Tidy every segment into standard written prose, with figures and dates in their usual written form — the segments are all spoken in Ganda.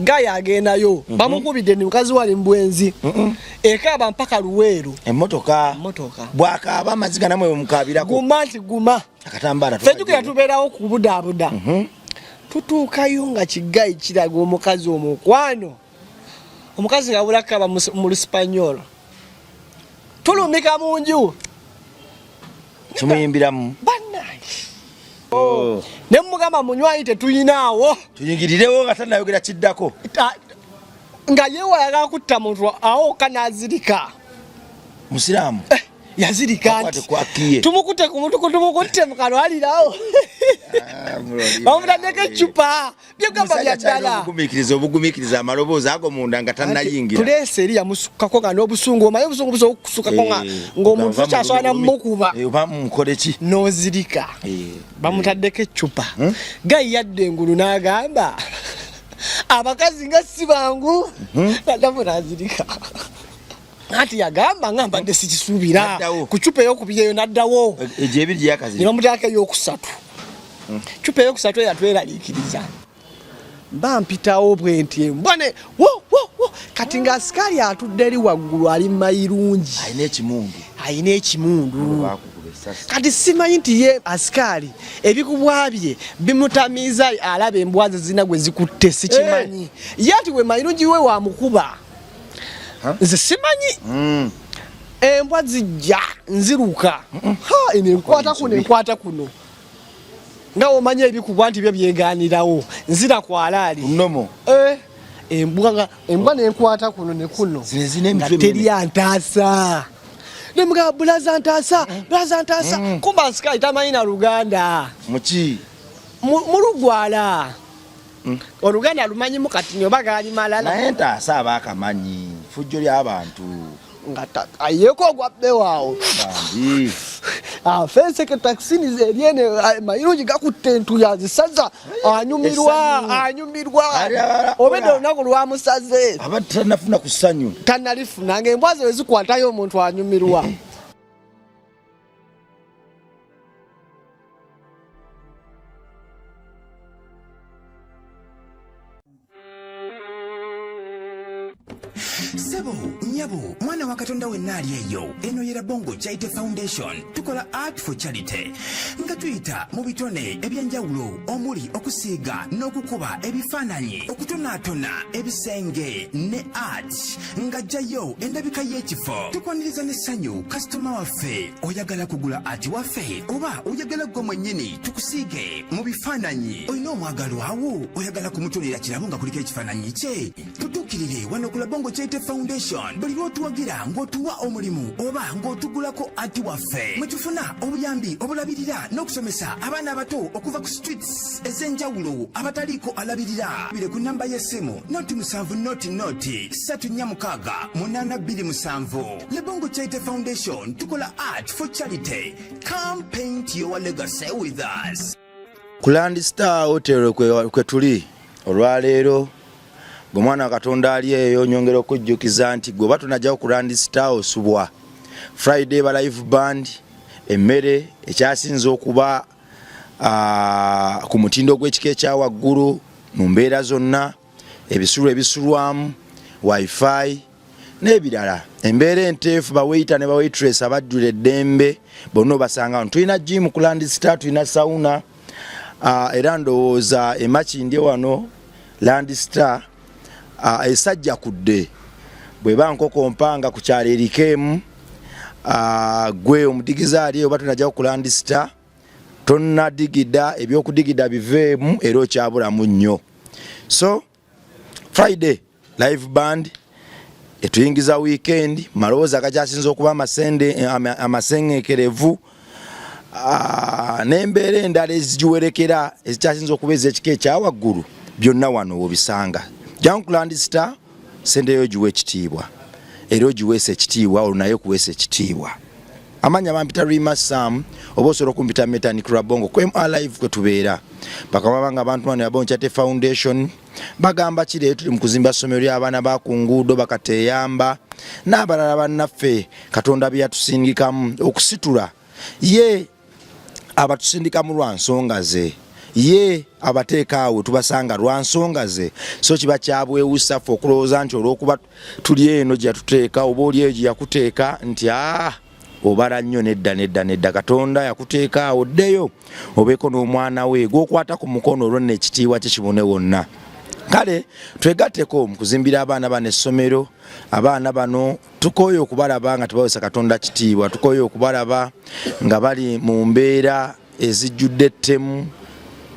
Guy agendayo mhm. bamukubidde ni mukazi wali mbwenzi ekaaba mpaka Luweero. Emmotoka bwakaaba amaziga namwe bwemukabirako. Guma nti guma akatambaala. Fejjukira tubeerawo kubudaabuda mhm. Tutuukayo nga kigayi kiraga omukazi omukwano, omukazi nga abula kaba mu Lusipanyolo, tulumika mu nju Kimuyimbiramu. Bannange, oh. Ne mugamba munywanyi tetuyinaawo. Tuyingirirewo nga tanayogera kiddako. Nga yewalaga kutta muntu awo kanazirika. Musiraamu eh. Yazirika nti tumukutte ku mutuku, tumukutte mukalwalirawo, ah, bamutaddeko eccupa byogamba byaddala. Obugumiikiriza, obugumiikiriza amaloboozi ago munda nga tannayingira. Puleesa eri yamusukkako nga n'obusungu, omanyi obusungu busobola okukusukkako nga eh, ng'omuntu tokyasobola namukuba. Eh, oba mukole ki? N'ozirika eh, bamutaddeko eccupa hmm? Gayi yadda engulu n'agamba abakazi nga si bangu hmm? Nadamu n'azirika anti yagamba nga mbadde sikisuubira ku cupa eyokubiri eyo naddawo ne bamuteekako eyokusatu hmm. Cupa eyokusatu eyo yatweraliikiriza mba mpitawo bwenti embwa ne wo wo wo kati nga asikaali atudde eri waggulu ali mayirungi alina ekimundu alina ekimundu kati simanyi nti ye asikaali ebikubwa bye bimutamiiza alaba embwa ze zirina gwe zikutte sikimanyi eh. Ye ati we mayirungi we wamukuba nze simanyi hmm. Embwa zijja nziruka eno enkwata kuno enkwata kuno nga omanyi ebikubwa nti byo byeganirawo nzira kwalaali eh, embwa nga embwa nenkwata kuno ne kuno nga teri antaasa nemugamba bulaza ntaasa bulaza ntaasa mm. Kumba asikaali tamanyi na Luganda. Muki? Mulugwala mm. Oluganda lumanyimu kati oba gaali malala. Naye ntaasa aba akamanyi fujjo ly'abantu. Nga ayeko ogwa bbewaawo afenseke takisini eryene mayirungi gakutte entuya zisaza anyumirwa anyumirwa obedde olunaku lwamusaze. Aba tanafuna ku ssanyu. Tanalifuna nga embwa ze wezikwatayo omuntu anyumirwa. Sebo, nyabo, mwana wa Katonda wenna ali eyo, eno ye Rabongo Charity Foundation. Tukola art for charity nga tuyita mu bitone ebyenjawulo omuli okusiiga n'okukuba ebifaananyi, okutonaatona ebisenge ne art nga jjayo endabika y'ekifo. Tukwaniriza n'essanyu kasitoma waffe. Oyagala kugula art waffe oba oyagala ggwe mwennyini tukusiige mu bifaananyi? Olina omwagalwawo oyagala kumutonera kirabo nga kuliko ekifaananyi kye? Tutuukirire wano ku Labongo Charity Foundation buli lw'otuwagira ng'otuwa omulimu oba ng'otugulako ati waffe mwe tufuna obuyambi obulabirira n'okusomesa abaana abato okuva ku streets ez'enjawulo abataliiko alabirira. Bire ku namba y'essimu 07 00 346 827. Labongo Charity Foundation, tukola art for charity. Come paint your legacy with us. Ku Land Star Hotel kwe tuli olwaleero. Gwe mwana wa Katonda ali eyo, nyongera okujjukiza nti gwe oba tonajjawo ku Land Star osubwa. Friday ba live band, emmere ekyasinze okuba ku mutindo gw'ekika ekya waggulu mu mbeera zonna, ebisulo ebisulwamu, wifi n'ebirala, embeera enteefu, baweyita ne bawaitress abajjula eddembe bonna obasanga wano. Tulina gym ku Land Star, tulina sauna, era ndowooza emakindye wano Land Star esajja kudde bweba nkoko mpanga ku kyalo eriko emu. Gwe omudigiza ali oba tonajjawo ku Land Star, tonnadigida, ebyokudigida biveemu era okyabulamu nnyo. So Friday live band etuyingiza weekend, malowoozi agakyasinza okuba amasengekerevu n'embeera endala ezigiwerekera ezikyasinza okuba ez'ekika ekyawaggulu byonna wano wobisanga. Jangu Land Star, sente yo ogiwa ekitiibwa era ogiweesa ekitiibwa olwo naye okuweesa ekitiibwa. Amanya bampita Rima Sam oba osobola okumpita Metanik Rabongo ku MR Live kwe tubeera. Bakaba banga abantu bano Rabongo Charity Foundation bagamba ki leero tuli mu kuzimba ssomero ly'abaana ba ku nguudo bakateeyamba n'abalala bannaffe Katonda bye yatusindikamu okusitula ye abatusindikamu lwa nsonga ze. Ye abateeka awo tubasanga lwa nsonga ze, so kiba kyabwewusa ffe okulowooza nti olw'okuba tuli eno gye yatuteeka oba oli eyo gye yakuteeka nti aa obala nnyo. Nedda, nedda, nedda. Katonda yakuteeka awo ddeyo obeeko n'omwana we gw'okwata ku mukono, olwo nno ekitiibwa kye kibune wonna. Kale twegatteko mu kuzimbira abaana bano essomero. Abaana bano tukooye okubalaba nga tebawesa Katonda kitiibwa, tukooye okubalaba nga bali mu mbeera ezijjudde ettemu,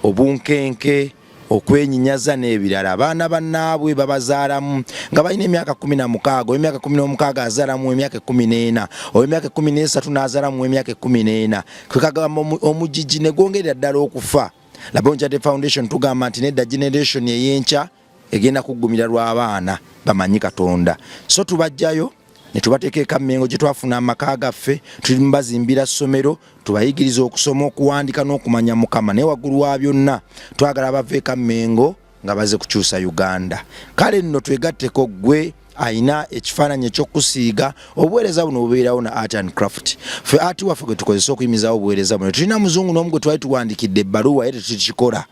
obunkenke, okwenyinyaza n'ebirala. Abaana bannaabwe babazaalamu nga balina emyaka 16, ow'emyaka 16 azaalamu emyaka 14, ow'emyaka 13 n'azaalamu emyaka 14. Kwe kagamba omugigi ne gwongerera ddala okufa. Labone Charity Foundation tugamba nti nedda, generation ey'enkya egenda kuggumira lw'abaana bamanyi Katonda. So tubajjayo ne tubateeka e Kammengo gye twafuna amaka gaffe, tuli mubazimbira ssomero, tubayigiriza okusoma, okuwandika n'okumanya Mukama. Naye waggulu wa byonna twagala bava e Kammengo nga baze kukyusa Uganda. Kale nno twegatteko, ggwe alina ekifaananyi ekyokusiiga. Obuweereza buno bubeerawo na art and craft. Ffe art waffe gwe tukozesa okuyimizawo obuweereza buno. Tulina muzungu n'omu gwe twali tuwandikidde ebbaluwa, ye tetukikola.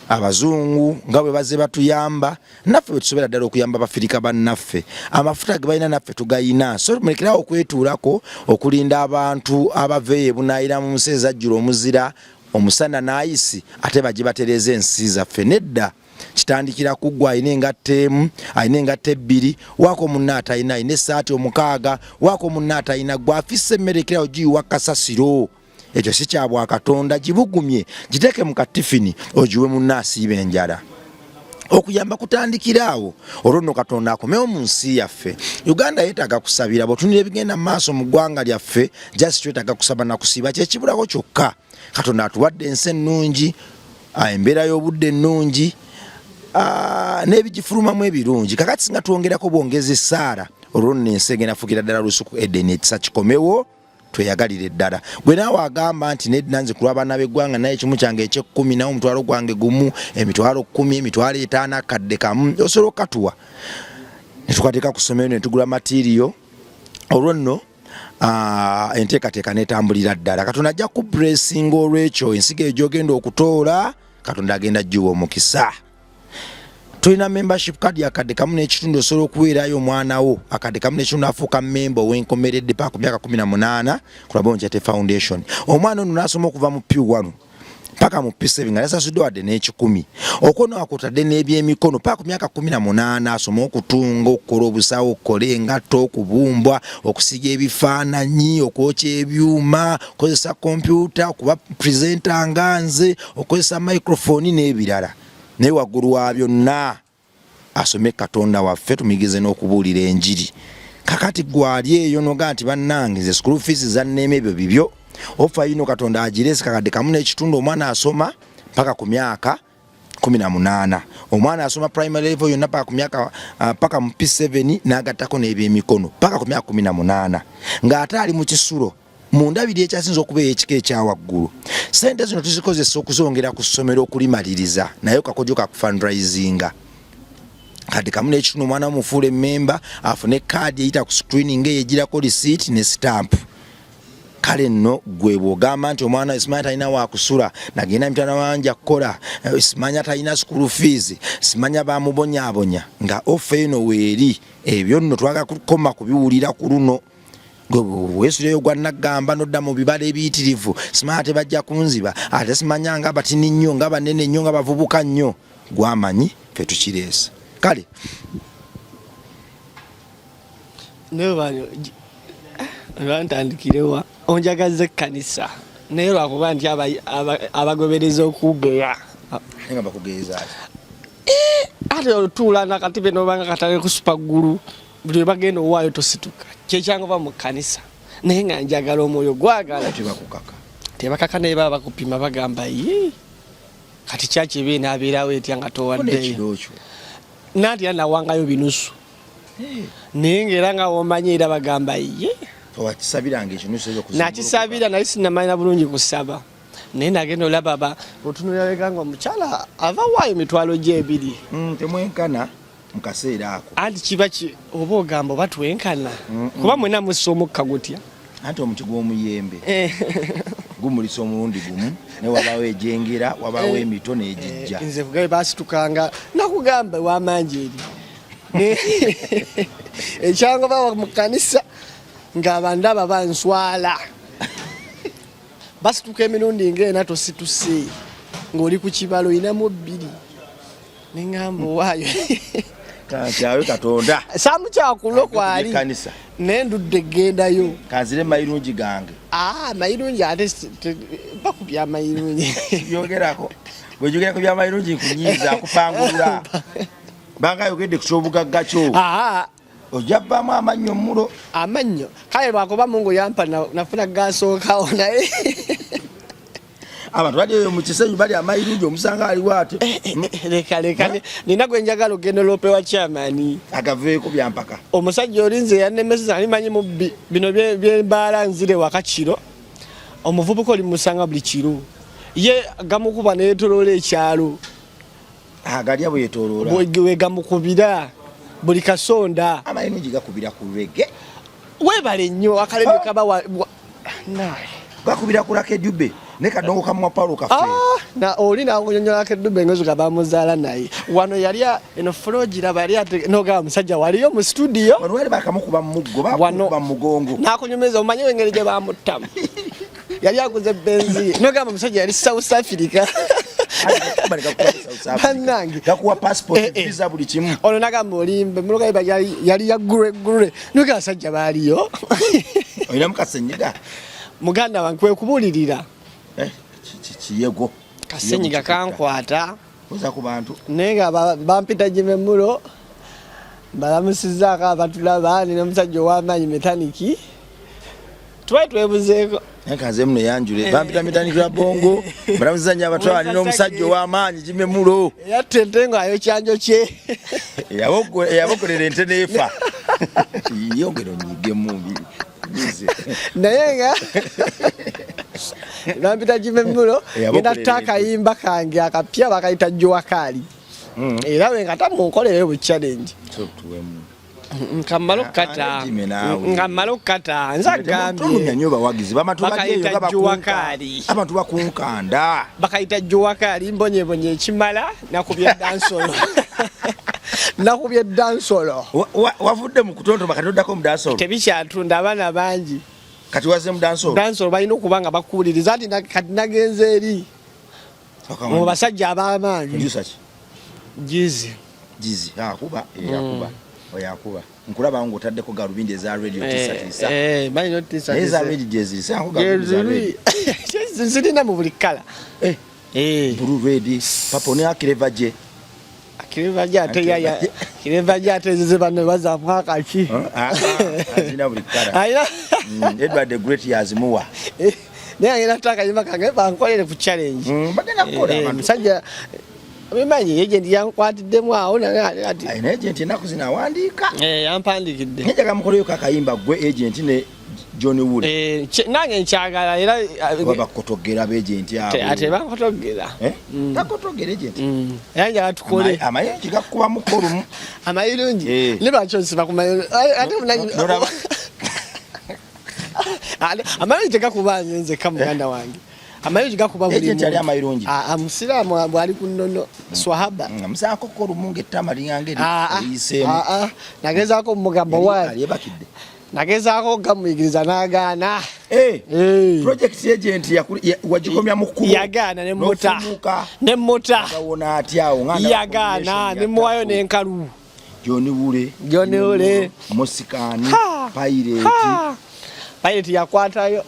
Abazungu nga bwe bazze batuyamba, naffe bwe tusobola ddala okuyamba Abafirika bannaffe. Amafuta ge balina naffe tugayina, so mulekerawo okwetuulako okulinda abantu abava eyo ebunaayira mu nsi ezajjula omuzira, omusana n'ayisi, ate bajje batereeza ensi zaffe. Nedda, kitandikira ku ggwe alina engatto emu, alina engatto ebbiri, waako munna atalina, alina essaati 6, waako munna atalina. Ggwe afissa emmere, ekirawo giyiwa kasasiro, ekyo si kya bwakatonda. Gibugumye, giteeke mu katifini, ogiwe munna asiiba enjala. Okuyamba kutandikira awo, olwo nno Katonda akomewo mu nsi yaffe. Uganda yeetaaga kusabira. Bwetunira ebigenda mu maaso mu ggwanga lyaffe, just twetaaga kusaba na kusiiba, kyekibulako kyokka. Katonda atuwadde ensi ennungi, embeera y'obudde ennungi n'ebigifulumamu ebirungi. Kakati singa twongerako bwongeza essaara, olwo nno ensi egenda fuukira ddala lusuku Edeni. Ekisa kikomewo, tweyagalire ddala. Gwe naawe agamba nti nedda, nze ku lw'abaana b'eggwanga, naye ekimu kyange eky'ekkumi, nawe omutwalo gwange gumu, 10,000, 50,000, 1,000, osobola okukatuwa ne tukateeka ku ssomero ne tugula material, olwo nno enteekateeka n'etambulira ddala. Katonda ajja kuburesinga olw'ekyo. Ensigo eyo gy'ogenda okutoola, Katonda agenda giwa omukisa. Tulina membership card 1.5 kamwe. Osobola okuweerayo omwana wo 1.5 kamwe, afuuka memba ow'enkomeredde paka ku myaka 18 ku Labone Charity Foundation. Omwana ono n'asoma okuva mu P1 paka mu P7 nga tasasudde wadde n'ekikumi. Okwo no akutadde n'ebyemikono paka ku myaka 18, asome okutunga, okukola obusawo, okukola engatto, okubumbwa, okusiga ebifaananyi, okwokya ebyuma, okukozesa kompyuta, okuba presenter nga nze, okukozesa microphone n'ebirala. Naye waggulu wa byonna asome Katonda waffe, tumigize n'okubuulira enjiri. Kakati gwali eyo noga nti bannange, nze school fees zanneema, ebyo bibyo ofa yino. Katonda agirese 1.5 kamwe, omwana asoma paka ku myaka 18. Omwana asoma primary level yonna paka ku myaka paka mu P7, n'agattako n'ebyemikono paka ku myaka 18, ng'ate ali mu kisulo mu ndabiri ekyasinza okuba ey'ekika ekyawaggulu. Sente zino tuzikozesa okuzongera ku ssomero okulimaliriza, naye kakodyo ka kufundraisinga 1.5 kamwe. Omwana mufuula emmemba, afune kaadi eyita ku screening eyo egirako receipt ne stamp. Kale nno gwe bw'ogamba nti omwana simanya talina wakusula, nagenda mitala wanja kukola, simanya talina school fees, simanya bamubonyaabonya, nga offer eno weeri. Ebyo nno twagala kukoma kubiwulira ku luno. Weesuleyo gwa naggamba nodda mu bibala ebiyitirivu, simanya ate bajja kunziba, ate simanya nga batini nnyo, nga banene nnyo, nga bavubuka nnyo, gwamanyi fe tukireesa. Kale. Naye bano bantandikirewa onjagaza ekkanisa, naye lwakuba nti abagobereza okugeya. Nga bakugeeza ati? Ate otuula nakatibe nobanga katale kusupa ggulu, buli lwe bagenda owaayo tosituka, kyekyangova mu kkanisa. Naye nga njagala, omwoyo gwagala. Tebakukaka. Tebakaka, naye baba bakupima, bagamba ye kati kyaki eba enaabeerawo etya nga towaddeyo. Ekiro kyo. Nanti era nawangayo binusu, naye ngaera nga womanyi era bagamba ye. Owakisabiranga ekinusu ekyo kuzimbulukuka. Nakisabira, naye sinamanya bulungi kusaba, naye nagenda olaba ba otunulira nga omukyala ava waayo 20,000. Temwenkana mu kaseera ako. Anti kiba ki oba ogamba oba twenkana, kuba mwena mussa omukka gutya. Anti omuti gw'omuyembe. Gumulisa omulundi gumu ne wabaawo egyengera, wabaawo emito n'egijja. Nze kugabe basitukanga nakugamba wamangi eri ekyangoba mu kanisa ng'abandaba banswala, basituka emirundi ng'ena, tosituse ng'oli ku kibalo olinamu bbiri, neŋŋamba owaayo. Kankyawe Katonda. Samukyakulo kwali. Ekkanisa. Naye ndudde gendayo. Kanzire mayirungi gange. Ah, mayirungi ate bakubya amayirungi. Byogerako, bwejogera ku byamayirungi nkunyiiza, akupangulula banga ayogedde ku kyobugagga kyo. Ah, ojja vaamu amannyo mulo. Amannyo kale lwakuba Mungu yampa nafuna gasookawo naye. Abantu bali eyo mu Kisenyi bali amayirungi, omusanga aliwo ate. Leka leka, nina gwe njagala ogenda oloope wa chairman. Agaveeko byampaka. Omusajja oli nze yannemeseza, alimanyi mubbi bino byembaala nzire waka kiro, omuvubuka oli musanga buli kiro ye gamukuba neyetoloola ekyalo. Agalya bwetoloola. Wegamukubira buli kasonda. Amayirungi gakubira ku reggae. Webale nnyo akalebe kaba naye. Gakubira ku Lucky Dube ne kadongo kamwa Paulo kaffe. Ah, na oli nakunyonyola Kedube ngozi ga bamuzaala naye wano yali eno flogiraba yali nogamba musajja waliyo mu studio. Wano wali bakamukuba mu muggo, bakuba mu mugongo. Nakunyumiza omanyi engeri gye bamuttamu, yali aguze benzi, nogamba musajja yali South Africa. Bannange. Gakuwa passport, Eh. visa, buli kimu. Ono nagamba olimbe muloga yali ya gure gure, nogamba basajja baaliyo. Olinamu kasenyiga. Muganda wange kwekubulirira. Eh, kiyego. Kasenyiga kankwata. Oza ku bantu. Naye nga bampita Jimemulo, balamusizaako abatulaba, nina omusajja ow'amaanyi metaniki, twali twebuzeeko. Naye kanze muno yanjule, bampita mitanikira bongo, balamusiza nnyo abatwala, nina omusajja ow'amaanyi Jimemulo. Eyatta ente nga ayokyanjo kye. Eyabokolera ente n'efa, yongera onyigemu nyize. Naye nga bampita Jimemulo, Eyabokolera ngenda tta ente. akayimba kange akapya bakayita Jowakaali, era wengata munkolereyo bu challenge. So, tuwemu. Nkamala okukata. Ah, Jimmy naawe. Nga mmala okukata nze Tolumya agambye nnyo bawagizi bamatu Bakayita bali eyo nga Juwakaali. abantu bakunkanda. Bakayita Jowakaali, mbonyebonye ekimala, nakubye dansolo, nakubye dansolo. Wavudde mu kutontoma, kati oddako mu dansolo. Tebikyatunda, abaana bangi. Kati wazze mu dansolo. Dansolo balina okuba nga bakuwuliriza nti kati nagenze eri mu basajja ab'amaanyi. Producer ki? Gizi. Gizi akuba, akuba oyo akuba, nkulaba ng'otaddeko galubindi eza radio tiisatiisa. Balina otiisa. Naye eza radio gyeziri, sanko galubindi za radio. Zirina mu buli kala. Blue, red, purple ne akireva gye. Kireva gye ate yaya kireva gye ate zize bano bazaamu akaki. Azina buli kala. Alina. Edward the Great yazimuwa. Naye agenda tta akayimba kange bankolere ku challenge. Bagenda kukola abantu. Musajja bimanyi agent yankwatiddemu awo naye ati Ayina agent ennaku zino awandiika. Yampandikidde. Naye njagala mukoleyo akayimba gwe agent ne John Wood. Nange nkyagala era. Oba bakotogera b'agent abo. Ate bankotogera. Eh? Takotogera agent. Era njagala tukole. Amayirungi gakubamuko olumu. Amayirungi ne lwaki onsiba ku mayirungi ate Nolaba. Amayirungi tegakuba nze nzekka, muganda wange, amayirungi gakuba buli Agent ali muntu. amayirungi. Ah, ah, musiraamu bwali ku nnono swahaba. Musaako olumu ng'ettama linganga Ah, ah, eriyiseemu. ah, ah. Nagezaako omugamba waali. Alyebakidde. Nagezaako okugamuyigiriza n'agaana. Project agent wagikomya mu kkubo. Yagaana ne muta. N'ofumuuka. Ne muta. Gawona atya awo nga ndaba Yagaana combination ne ya muwayo tapu. n'enkalu. John Wule. John Wule. Mosikani. Ha! Pirate. Ha! Pirate yakwatayo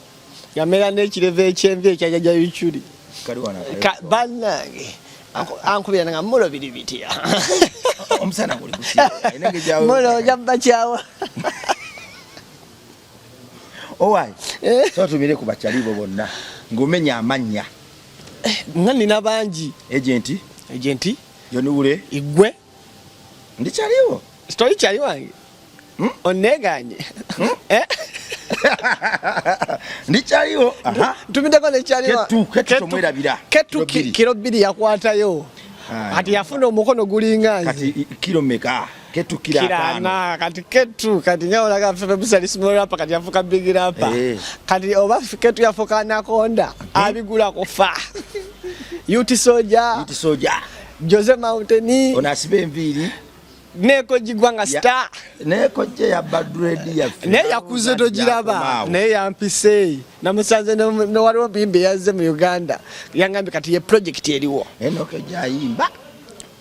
yamera n'ekirevu ekyenvi ekyajaja biculi. Kali wano. Bannange ankubira nga mulo biri bitya. Omusana guli kusiba. Alina engeri gy'awe- Mulo ojja kyawa. Owai. So tumire ku bakyalibo bonna ng'omenya amannya. Nga nina bangi. Agent. Agent. John Wule. Igwe. Ndi kyaliwo. Sitori kyali wange. Onneeganye. Eh? Ndi kyaliwo. Aha. Ntumiddeko nekyaliwa. Ketu, ketu tomwerabira. Ketu Kiro bbiri. Kiro 2 yakwatayo. Ah, Ati yafuna omukono gulinga nze. Kati kiro meka? Ketu kira Kirana kati ketu kati nga olaga Fefe Bussi small rapper kati yafuka big rapper Eh. Kati oba ketu yafuka anaconda abigula kufa Yuti Soja Yuti Soja Jose Mountain ono asiba enviiri Neko Jigwanga star Neko je ya badredi yaffe naye yakuze togiraba naye yampise namusanze ne waliwo bimbi yazze mu Uganda yangambye kati ye project eriwo Enoke ayimba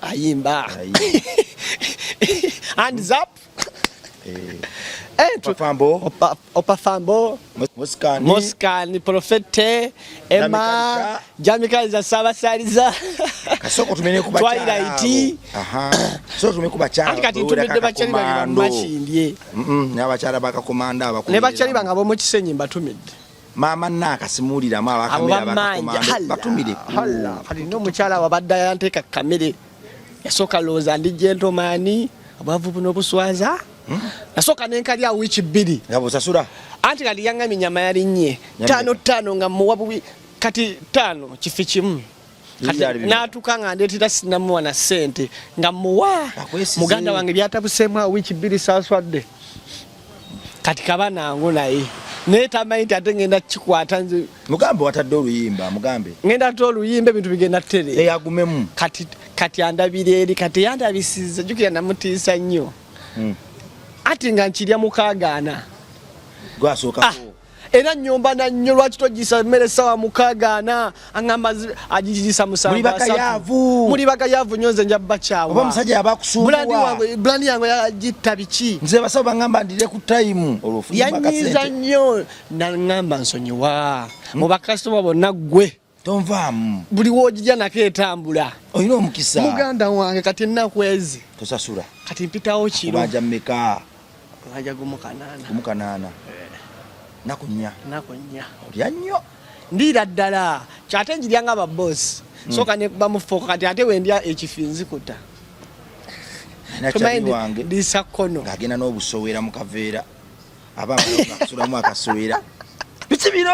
ayimba Ayimba. Hands up. Eh. Eh, Opafambo. Opafambo Moskani Moskani Profete Emma Jamikaliza. Jamikaliza Sabasaliza Kasoko tumene ku bakyala Twilight. abo. Aha. So tumene ku bakyala. Anti kati ntumidde bakyali bange bamakindye N'abakyala bakakomanda abakulira. Ne bakyali bange ab'omu Kisenyi mbatumidde. Maama naakasimuuliramu Abo abakamera bamanja abakakomando batumire. Halla kati n'omukyala wabadde yanteeka kamere yasooka lowooza ndi gentleman obwavu buno obuswaza nasooka nenkalya wiiki 2 Nga bw'osasula. Anti kati yaŋŋamye ennyama yalinnye Nyama ttaano eka. ttaano nga muwa buwi kati 5 kifi kimu Kati Byali bimeka? n'atuuka nga ndeetera sinamuwa na ssente nga muwa Akwesize. muganda wange byatabuseemu awo wiiki 2 saaswadde kati kaba nangu naye tamanyi nti ate ngenda kikwata nze Mugambe watadde oluyimba mugambe. Ngenda ate oluyimba ebintu bigenda ttere. Eyagumemu. Kati andabira eri kati yandabisiza jjukira namutiisa nnyo. Ati nga nkirya 6. Gwasooka. Era nnyomba na nnyo lwaki togisa mmere ssaawa 6 aŋŋamba agigisa 7 Muli 3. bagayavu. Muli bagayavu nnyo nze nja bbakyawa. Oba omusajja yaba akusumbwa. Bulandi yange yagitta biki? Nze basawo baŋŋamba ndire ku time olwo ofunye Yanyiiza akasente. nnyo naŋŋamba nsonyiwa. Mu bakasitoma bonna ggwe. Tonvaamu. Buli w'ogijja nako etambula. Olina omukisa. Muganda wange kati ennaku ezi. Tosasula. Kati mpitawo kiro. Kubanja mmeka? Kubanja 1.8. 1.8. Nnaku nnya. Nnaku nnya. Olya nnyo. Ndiira ddala. Kyate njirya nga ba boss. Sooka ne bamufuuka kati ate we ndya ekifi nzikuta. Nina Tomanyi kyali wange. ndiisa kkono. Ng'agenda n'obusowera mu kaveera. Aba amasulamu akasowera. Biki bino?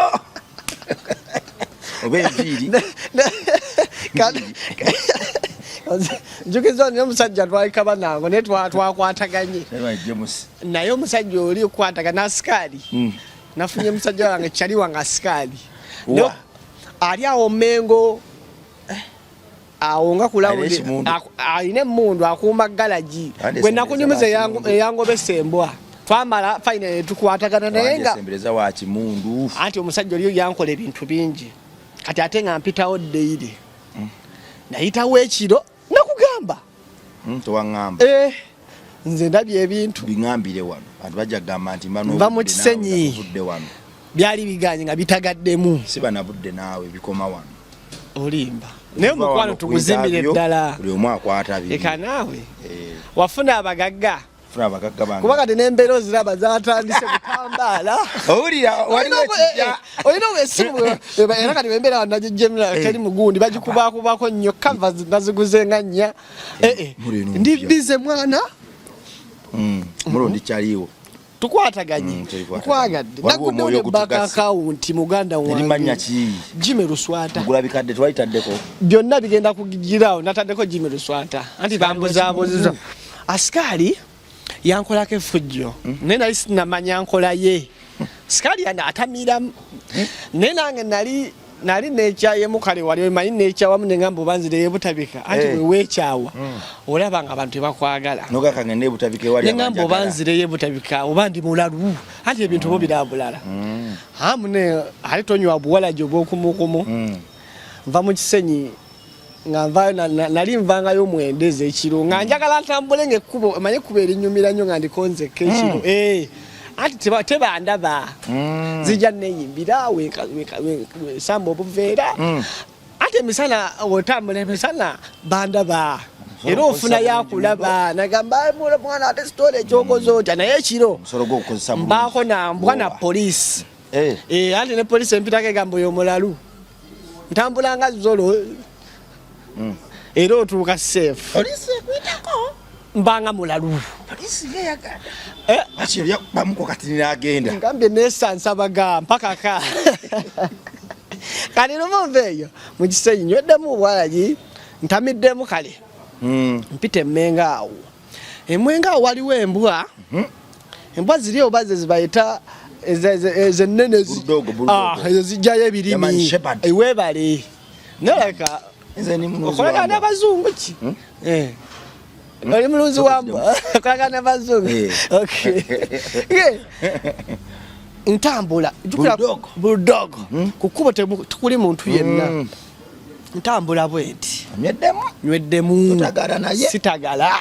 Oba enviiri. Njukiza naye omusajja twali nango naye twakwataganye. Naye James. Naye omusajja oli okukwatagana asikaali. Nafunye musajja wange kyali wange asikaali. Wa? Naye ali awo Mengo. Awo nga ku Alina lawundi, ekimundu. alina emmundu akuuma galagi. Ande Gwe esembereza nakunyumiza wa kimundu. eyangobesa embwa. Twamala finally ne tukwatagana naye Ande nga esembereza wa kimundu. Anti omusajja oli yankola ebintu bingi. Kati ate nga mpitawo daily. Nayitawo ekiro nakugamba. Towaŋŋamba. Nze ndabye ebintu. Biŋŋambire wano. Abantu bajja kugamba nti mba Nva mu n'obudde naawe, Kisenyi. nga tuvudde wano. Byali biganye nga bitagaddemu. Siba na budde naawe bikoma wano. Olimba. Naye Okuva omukwano wano tuguzimbire ku interview, ddala. Buli omu akwata bibiri. Eka naawe. Wafuna abagagga. Funa abagagga bange. Kuba kati n'embeera oziraba zatandise kutambaala. Owulira, waliwo Olina ekijja. olina essimu, era kati embeera wano nagiggyemu teri mugundi, bagikubaakubako nnyo, cover naziguze nga nnya. Muli eno Ndi mpya. busy mwana. Muli ndi kyaliwo. Tukwataganye. Tukwataganye. Nkwagadde. Waliwo Naguddewo omwoyo ne bank ogutugasse. account muganda wange. Eri mannya ki? Jimmy Luswata. Mugula bikadde twalitaddeko. Byonna bigenda kugigirawo, nataddeko Jimmy Luswata. Anti bambuzaabuzza. Asikaali yankolako effujjo. Naye nali sinnamanya nkola ye. Sikaali atamiramu. Naye nange nali neekyayemu kale wali omanyi neekyawamu ne ngamba oba nzireyo Butabika. Anti bwe weekyawa, olaba nga abantu tebakwagala. N'ogamba ngende Butabika ewali Ne ngamba oba abanjagala. nzireyo Butabika oba ndi mulalu. Anti ebintu oba obiraba bulala. Mune, ate tonywa buwala gye obw'okumukumu. Nva mu Kisenyi nga nvaayo nali nvangayo mwenda ez'ekiro nga njagala ntambule ng'ekkubo, omanye ekkubo erinyumira nnyo nga ndikonzeko ekiro. Anti tebandaba. Zijja neeyimbira, wesamba obuveera. Ate emisana otambula emisana bandaba. Omusolo Era ofuna okozesa bulungi yakulaba. nnyo. Nagamba, Ai, mwana ate sitole ekyokoze otya? Naye ekiro Omusolo gw'okukozesa bulungi. mbaako na mbwa na Wowa. poliisi. Anti ne poliisi empitako egamba oyo mulalu. Ntambula nga zolo. Era otuuka safe. Poliisi ekuyitako? Mbanga mulalu. Poliisi ng'eyagala. Lwaki yali bamuko kati n'agenda? Ngambye neesansabaga mpaka ka. Kati lumu nva eyo mu Kisenyi nyweddemu obwalagi, ntamiddemu kale. Mpita Emmengo awo. Emwenga awo waliwo embwa. Embwa ziri oba ze zibayita ezo ennene Bulldog, bulldog. Ah, ezo zijjayo German ebirimi. Shepherd. Weebale. Nolabika Nze ndi mulunzi okolagana wa mbwa. n'abazungu ki? Eh. Oli mulunzi wa mbwa, okolagana n'abazungu. Okay. Eh. Ntambula. Jjukira- Bulldog. Bulldog. Ku kkubo tekuli muntu yenna. Ntambula bwenti. Onyweddemu? Nyweddemu. Totagala naye? Sitagala.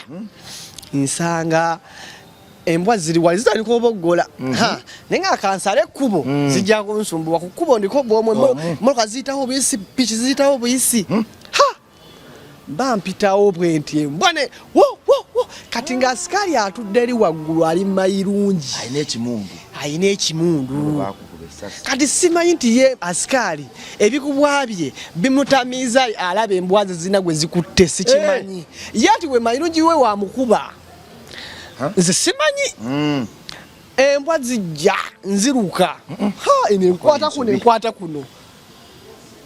Nsanga embwa ziri wali zitandika oboggola. Ha, naye nga kansala ekkubo zijja kunsumbuwa. Ku kkubo ndiko bwomwe Omu. emmotoka ziyitawo buyisi, piki ziyitawo buyisi. Ha, mba mpitawo bwe nti embwa ne wo wo wo. Kati nga asikaali atudde eri waggulu ali mayirungi. Alina ekimundu. Alina ekimundu. Bakukuba essasi. Kati simanyi nti ye asikaali ebikubwa bye bimutamiiza, alaba embwa ze zirina gwe zikutte, sikimanyi. Ye ati we mayirungi we wamukuba, nze simanyi. Embwa zijja nziruka. Ha, eno enkwata kuno, enkwata kuno,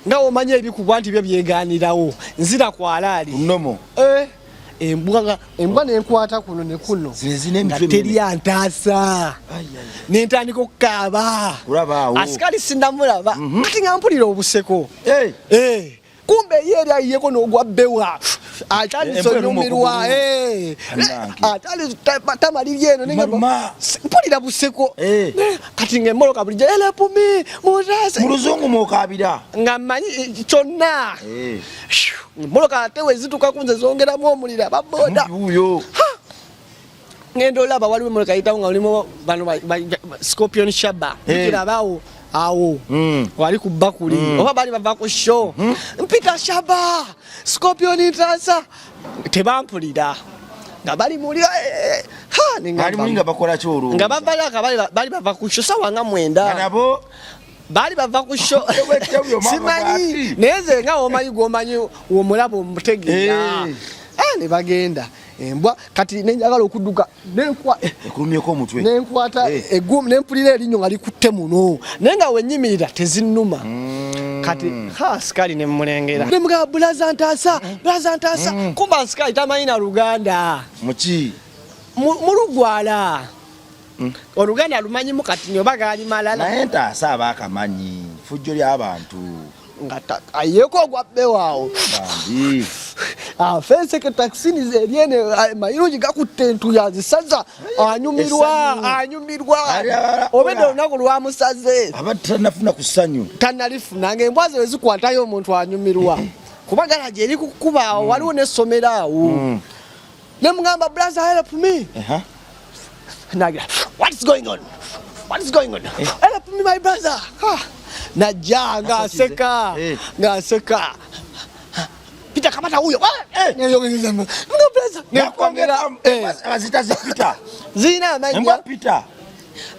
nga omanyi ebikubwa nti byo byeganirawo, nzira kwalaali. Kunomo. Eh, embwa embwa nenkwata kuno ne kuno. Zino zirina nga emitwe teri minene. antaasa, nentandika okukaaba. Kulaba awo. Asikali sinamulaba. Kati nga mpulira obuseko. Eh. Eh, kumbe ye eri ayiyeko n'ogwa bbewa, atandise Embwa eruma onyumirwa. okugulu. Eh, Bannange. atandise tamalirya eno Maluma. Mpulira buseko. Eh. Kati nga emmoloka bulijjo help me, mutaase. Mu luzungu mwokabira. Nga mmanyi kyonna. Eh. Emmoloka ate we zituuka ku nze zongeramu omuliro ababoda. Wuuyo. Ngenda olaba waliwo emmotoka eyitawo nga mulimu bano Scorpion Shaba. Eh. Tukirabawo awo wali ku bakuli oba bali bava ku show. Mpita Shaba, Scorpion ntaasa, tebampulira nga bali muli eh, eh, ha, ne Bali muli nga bakola ki olwo? Nga bavalaka bali bava ku show sawa nga 9. Nga nabo Baali bava ku show. Tewetewyo mama. Simanyi. Bw'ati. Naye nze nga omanyi gwomanyi womulaba omutegeera. Ah, ne bagenda embwa kati nenjagala okudduka nenkwa Ekulumyeko omutwe. Nenkwata eggumu, nempulira erinnyo nga likutte muno, naye nga wenyimirira tezinnuma. Kati ha, asikali nemulengera, nemugamba, "Brother, ntaasa, brother, ntaasa." Kumba asikali tamanyi na Luganda. Muki? Mulugwala. Oluganda lumanyimu kati oba gaali malala. Naye ntaasa abaakamanyi fujjo ly'abantu. Nga ayeeko ogwa bbewaawo. Bambi. Afenseke takisini eryene mayirungi gakutte entuya zisaza, anyumirwa. Essanyu. Anyumirwa. Ali Obedde olunaku lwamusaze. Aba tanafuna ku ssanyu. Tanalifuna. Nga embwa ze wezikwatayo omuntu anyumirwa, kuba galagi eri kukuba awo, waliwo n'essomero awo. Nemugamba, "Brother, help me." Nagira, "What is going on? What is going on? Help me, my brother." Ha. Najja ng'aseka. Ng'aseka, "Pita, kamata huyo." No, brother. Nekwongera. Bazita zipita. Zirina amannya. Embwa Peter.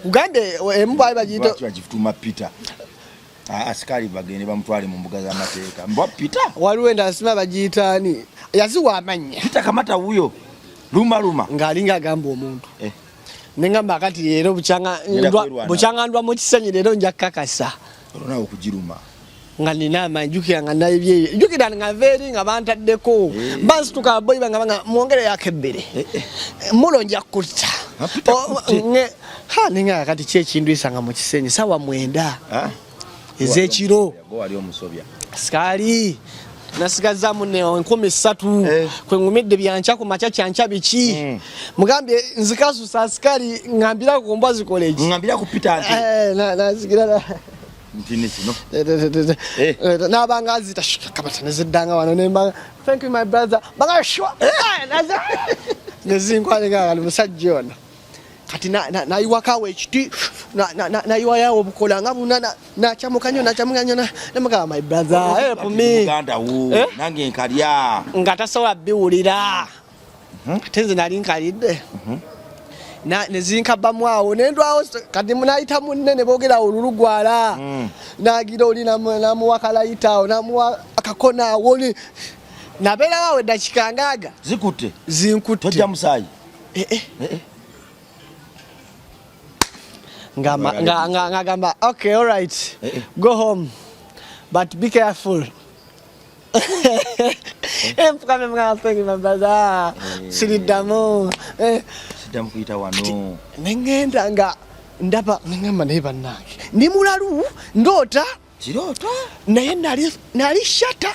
Ugande embwa bagiyita Lwaki bagituuma Peter? Ah, asikali bagende bamutwale mu mbuga z'amateeka. Mbwa Peter. Waliwo endala sima bagiyita ani, yaziwa amannya. Peter, kamata huyo. Luma luma. Ng'alinga agamba omuntu. Nengamba kati leero bukyanga Ngenda kwerwana. Bukyanga ndwa mu kisenyi, leero nja kukakasa. Olwo okugiruma. Nga nina amanyi, jjukira nga nabye, jjukira nga nva eri nga bantaddeko, bansituka boyi banga banga mwongere yako ebbere, mulo nja kutta. Ah, Peter kutte. Ha, ninga kati ki ekindwisa nga mu kisenyi sawa 9 Ah? ez'ekiro? Go wali omusobya. Sikaali nasigazaamu ne 3000 kwe ngumidde byankya ku makya kyankya biki. Mugambye nzikasusa asikali ngambira ku mbwa zikola eki. Ngambira ku Peter nti. Eh, nazigira Nti ni kino. Nabanga azita kamata neziddanga wano nemba, "Thank you, my brother." Banga shwa nezinkwale nga ali musajja ono. Kati nayiwakawo ekiti, nayiwayawo obukola nga buna nakyamuka nnyo, nakyamuka nnyo, nemugamba, "My brother, help me." Muganda wo. Eh? Nange nkalya. Nga tasobola biwulira, ate nze nali nkalidde. Nezinkabamu awo nendwawo. Kati nayita munne ne boogera olulugwala. Nagira oli namuwa kalayita awo, namuwa akakona awo, oli nabeerawo awo eddakiika ngaaga. Zikutte. Zinkutte. Tojja musaayi. Eh, eh. Eh, eh. Ngagamba, "Okay, all right. Eh, eh. Go home, but be careful." Enfukame mwasengi mabaza siriddamu. Siddamu kuyita wano. Nengenda nga ndaba nengamba naye bannange ndi mulalu ndoota. Kirooto. Naye nali shata.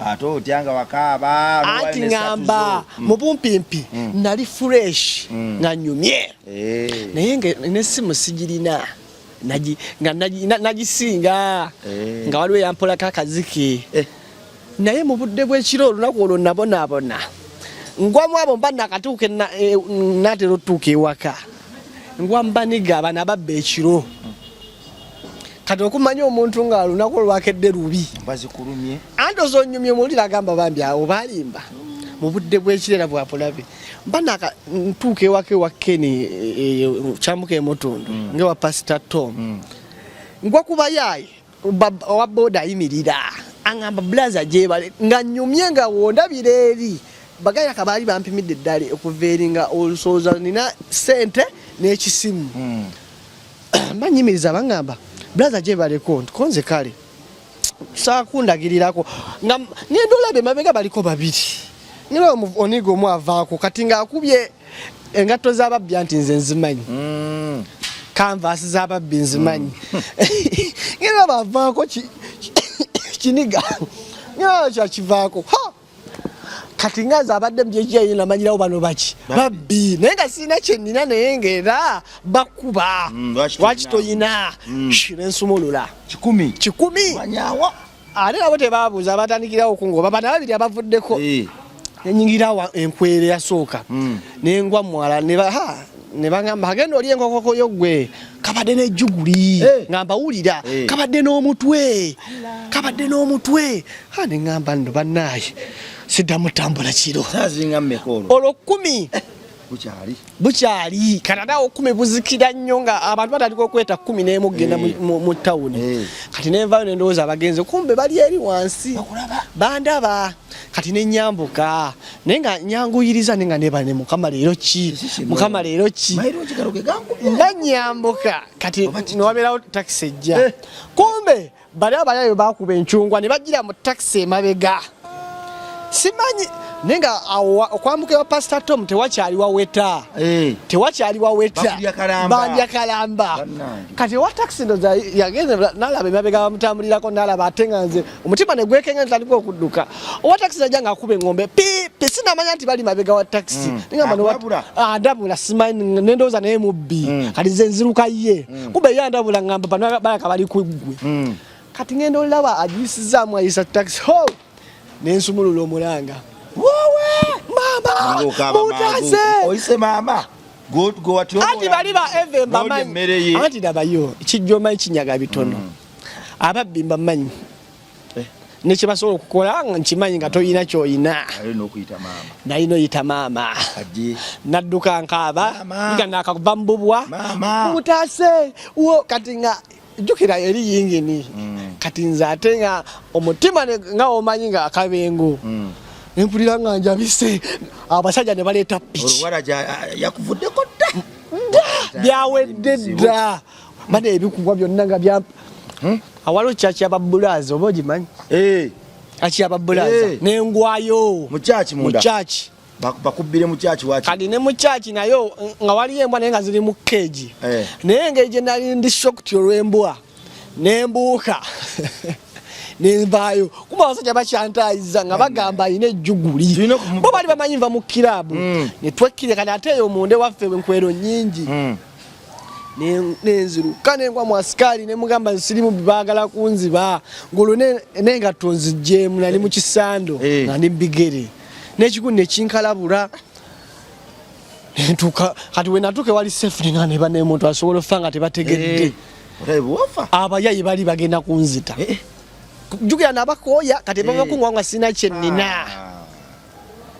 Ate otya nga wakaaba. Anti ngamba mu bumpimpi nali fresh nga nyumye. Naye n'essimu sigirina. Nga nagisinga nga waliwo eyampolako akaziki. Naye mu budde bw'ekiro olunaku olwo nabonaabona. Ngwamu abo mba nakatuuka naatera otutuuka ewaka. Ngwa mbaniga bano ababba ekiro. Kati okumanya omuntu nga olunaku olwakedde lubi. Bazikulumye. Anti ozonyumye muwulira agamba bambi awo balimba. Mu budde bw'ekiro era bwakulabe. Mba ntuuka ewaka ewa Ken kyambuka emutundu ng'ewa Pastor Tom. Ngwa ku bayaaye owa boda ayimirira. Angamba blaza gyebale nga nnyumye nga wondabira eri. Bagaya kabaali bampimidde eddala okuva eri nga olusooza nina ssente n'ekisimu. Mba nnyimiriza bangamba blaza gyebaleko nti konze kale. Saakundagirirako nga ngenda olaba emabega baliko babiri. Ngenda oniga omu avaako kati ng'akubye engatto z'ababbi anti nze nzimanyi. Kanvaasi z'ababbi nzimanyi. Ngenda olaba avaako kiniga. Ngenda olaba kyakivaako. Ha! Kati nga nze abadde mu gyekyayi namanyirawo bano baki babbi naye nga sirina kye nnina naye ng'era bakuba. Lwaki toyina? Nensumulula. 100. 100. Manyawa. Ate nabo tebabuuza batandikirawo okungoba bano ababiri abavuddeko. Nenyingira enkwere yasooka. Nengwa mwala ne bagamba agenda oli enkokoko yo ggwe kabadde n'ejjuguli. Nga mbawulira kabadde n'omutwe. Kabadde n'omutwe. Ha ne ŋŋamba nno bannaaye siddamu tambula kiro. Saazinga mmeka olwo? Olwo 10. Bukyali. Bukyali. Kati ate awo 10 buzikira nnyo nga abantu batandika okweta 11 okugenda mu tawuni. Kati ne nvaayo ne ndowooza abagenze kumbe bali eri wansi. Bakulaba. Bandaba. Kati ne nnyambuka. Naye nga nnyanguyiriza naye nga neebala ne Mukama leero ki? Mukama leero ki? Mayirungi gano ge gankubye. Nga nnyambuka. Kati Oba kiki? ne wabeerawo takisi ejja. Kumbe bali abayayo baakuba encungwa ne bagira mu takisi emabega. Simanyi naye nga awo okwambuka ewa Pastor Tom tewakyali waweta. Tewakyali waweta. Bakubya kalamba. Bandya kalamba. Bannange. Kati ewa takisi ndowooza yagenze n'alaba emabega bamutambulirako n'alaba ate nga nze omutima ne gwekenga ntandika okudduka. Owa takisi najja ng'akuba eng'ombe pi pi sinamanya nti bali mabega wa takisi. Ningamba ne wa- Akulabula? Andabula simanyi ne ndowooza naye mubbi. Kati nze nziruka ye. Kumbe ye andabula ngamba bano balaka bali ku ggwe. Kati ngenda olaba agiyisizaamu ayisa takisi. Ho! Ne nsumulula omulanga. Woowe! Maama! Ng'okaaba mangu. Mutaase! Oyise maama. Go, go watyo. Anti bali ba Eve mbamanyi. N'olya emmere ye. Anti labayo, kijja omanyi kinyaga bitono. Ababbi mbamanyi. Ne kye basobola okukola nga nkimanyi nga toyina ky'oyina. Alina okuyita maama. Nalina oyita maama. Ajje. Nadduka nkaaba. Maama. Nga naakava mu bubwa. Maama. Mutaase! Wo kati nga jjukira eri yingini. Kati nze ate nga omutima nga omanyi nga akabengo. Ne mpulira nga njabise. Abasajja ne baleeta piki. Oluwala yakuvuddeko dda. Dda! Byawedde dda. Bano ebikubwa byonna nga bya Awaliwo kyaki y'ababulaaza oba ogimanyi? Kyaki y'ababulaaza. Nengwayo. Mu kyaki munda? Mu kyaki. Bakubbire mu kyaki waki? Kati ne mu kyaki nayo nga waliyo embwa naye nga ziri mu keegi. Naye engeri gye nali ndi shocked olw'embwa ne mbuuka. Ne nvaayo. Kumbe abasajja bakyantaayiza nga bagamba alina ejjuguli. Tulina okumu- Bo bali bamanyi nva mu kiraabu. Ne twekkirira kati ate eyo munda ewaffe enkwero nnyingi. Nenziruka nengwa mu asikaali ne mugamba sirimu baagala kunziba. Ng'olwo n'engatto nziggyemu nali mu kisando nga ndi mu bigere. N'ekigundi ne kinkalabula. Nentuuka kati we natuuka ewali safe ne nga ne banne omuntu asobola okufa nga tebategedde. Otabe bw'ofa. Abayayi bali bagenda kunzita. Jjukira nabakooya kati bava kungwa nga sirina kye nnina.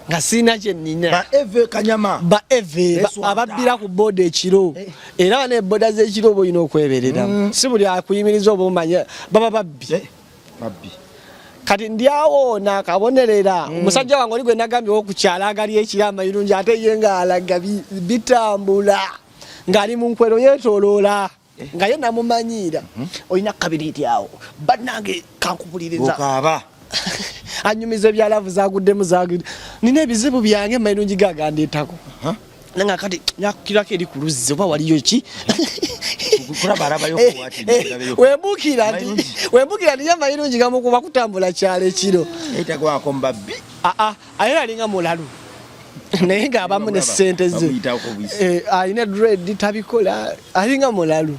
Nga sirina kye nnina. Ba Eve Kanyama. Ba Eve, Beswanta. ababbira ku boda ekiro. Era bano eboda z'ekiro oba olina okwebereramu. Si buli akuyimiriza oba omanya baba babbi. Babbi. Kati ndi awo naakabonerera. Omusajja wange oli gwe nagambye ow'oku kyalo agali ekiro amayirungi ate ye ng'alaga bitambula. Ng'ali mu nkwero yeetooloola. Nga ye namumanyiira. Olina kabiriiti awo. Bannange kankubuliriza. Okaaba. Anyumiza ebya love zaguddemu zagudde. Nina ebizibu byange mayirungi gagandeetako. Nanga kati nyakukirako eri ku luzzi oba waliyo ki? Wembuukira nti wembuukira nti ye mayirungi gamukuba kutambula kyalo ekiro. Aa aye alinga mulalu. Naye ng'abamu ne ssente ze. Eh, alina dread tabikola alinga mulalu.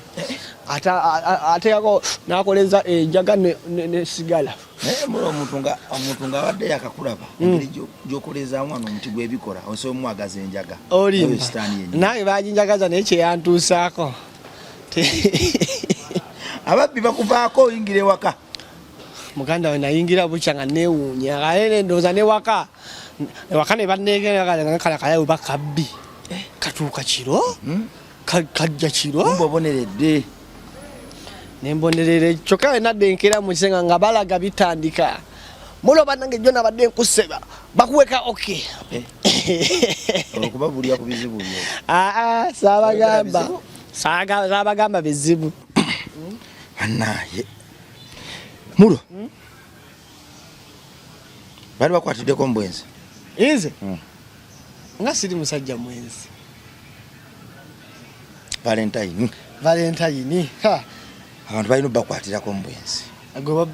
Ateekako n'akoleza enjaga ne sigala. Naye mula omuntu nga omuntu nga abadde yakakulaba hmm. engeri gyokolezaamu wano omuti gwebikola osobola omwagaza enjaga olimba nange baginjagaza naye kyeyantuusaako ababbi bakuvaako oyingira ewaka muganda we nayingira bukya nga newuunya aye nendowooza newaka ewaka nebanekalakalayo bakabbi eh. katuuka kiro hmm? Kajja kiro Kumbe oboneredde. Nembonerere kyokka we nadda enkeera mu kisenga nga balaga bitandika. Mulo bannange jjo nabadde nkuseba bakuweka okay. Eh. Okubabuulira ku bizibu byo. Aa ah, saabagamba. Saabagamba bizibu. Bannaaye. Mulo. Hmm? Bali bakwatiddeko mu bwenzi. Nze? Hmm. Nga siri musajja mwenzi. Valentine. Valentine. Ha. Abantu balina obakwatirako mu bwenzi. Gwe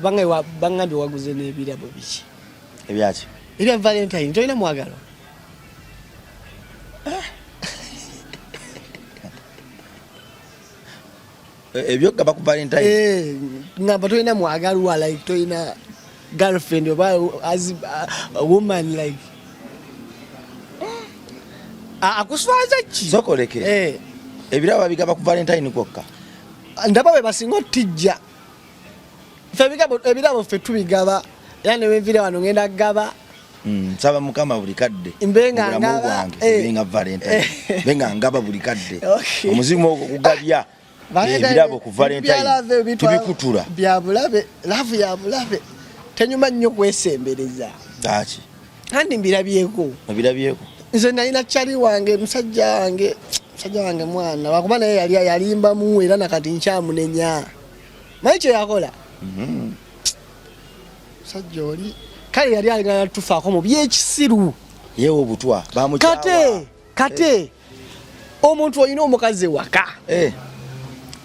bangambye waguze n'ebirabo biki? Ebyaki? Ebya Valentine tolina mwagalwa? Eh. Eh, ebyokugaba ku Valentine. Eh, ngamba tolina mwagalwa like tolina girlfriend oba as a woman like ah, akuswaza ki? Sokoleke. Eh. Ebirabo babigaba ku Valentine kwokka. Ndaba bwe basinga otijja. Ffe ebirabo ffe tubigaba era ne wenvira wano ngenda gaba. Mm, nsaba mukama buli kadde obulamu bwange eh. mbe nga Valentine mbe nga ngaba buli kadde omuzimu ogwo gugabya ebirabo ku Valentine tubikutula bya bulabe love ya bulabe tenyuma nnyo kwesembereza lwaki kandi mbirabyeko obirabyeko nze nalina kyali wange musajja wange musajja wange mwana lwakuba naye yali yalimbamu era nakati nkyamunenya manyi kyeyakola mhm. Musajja oli kale yali aligana tufaako mu byekisiru yewe obutwa bamukyawa kate kate eh. Omuntu olina omukazi ewaka eh.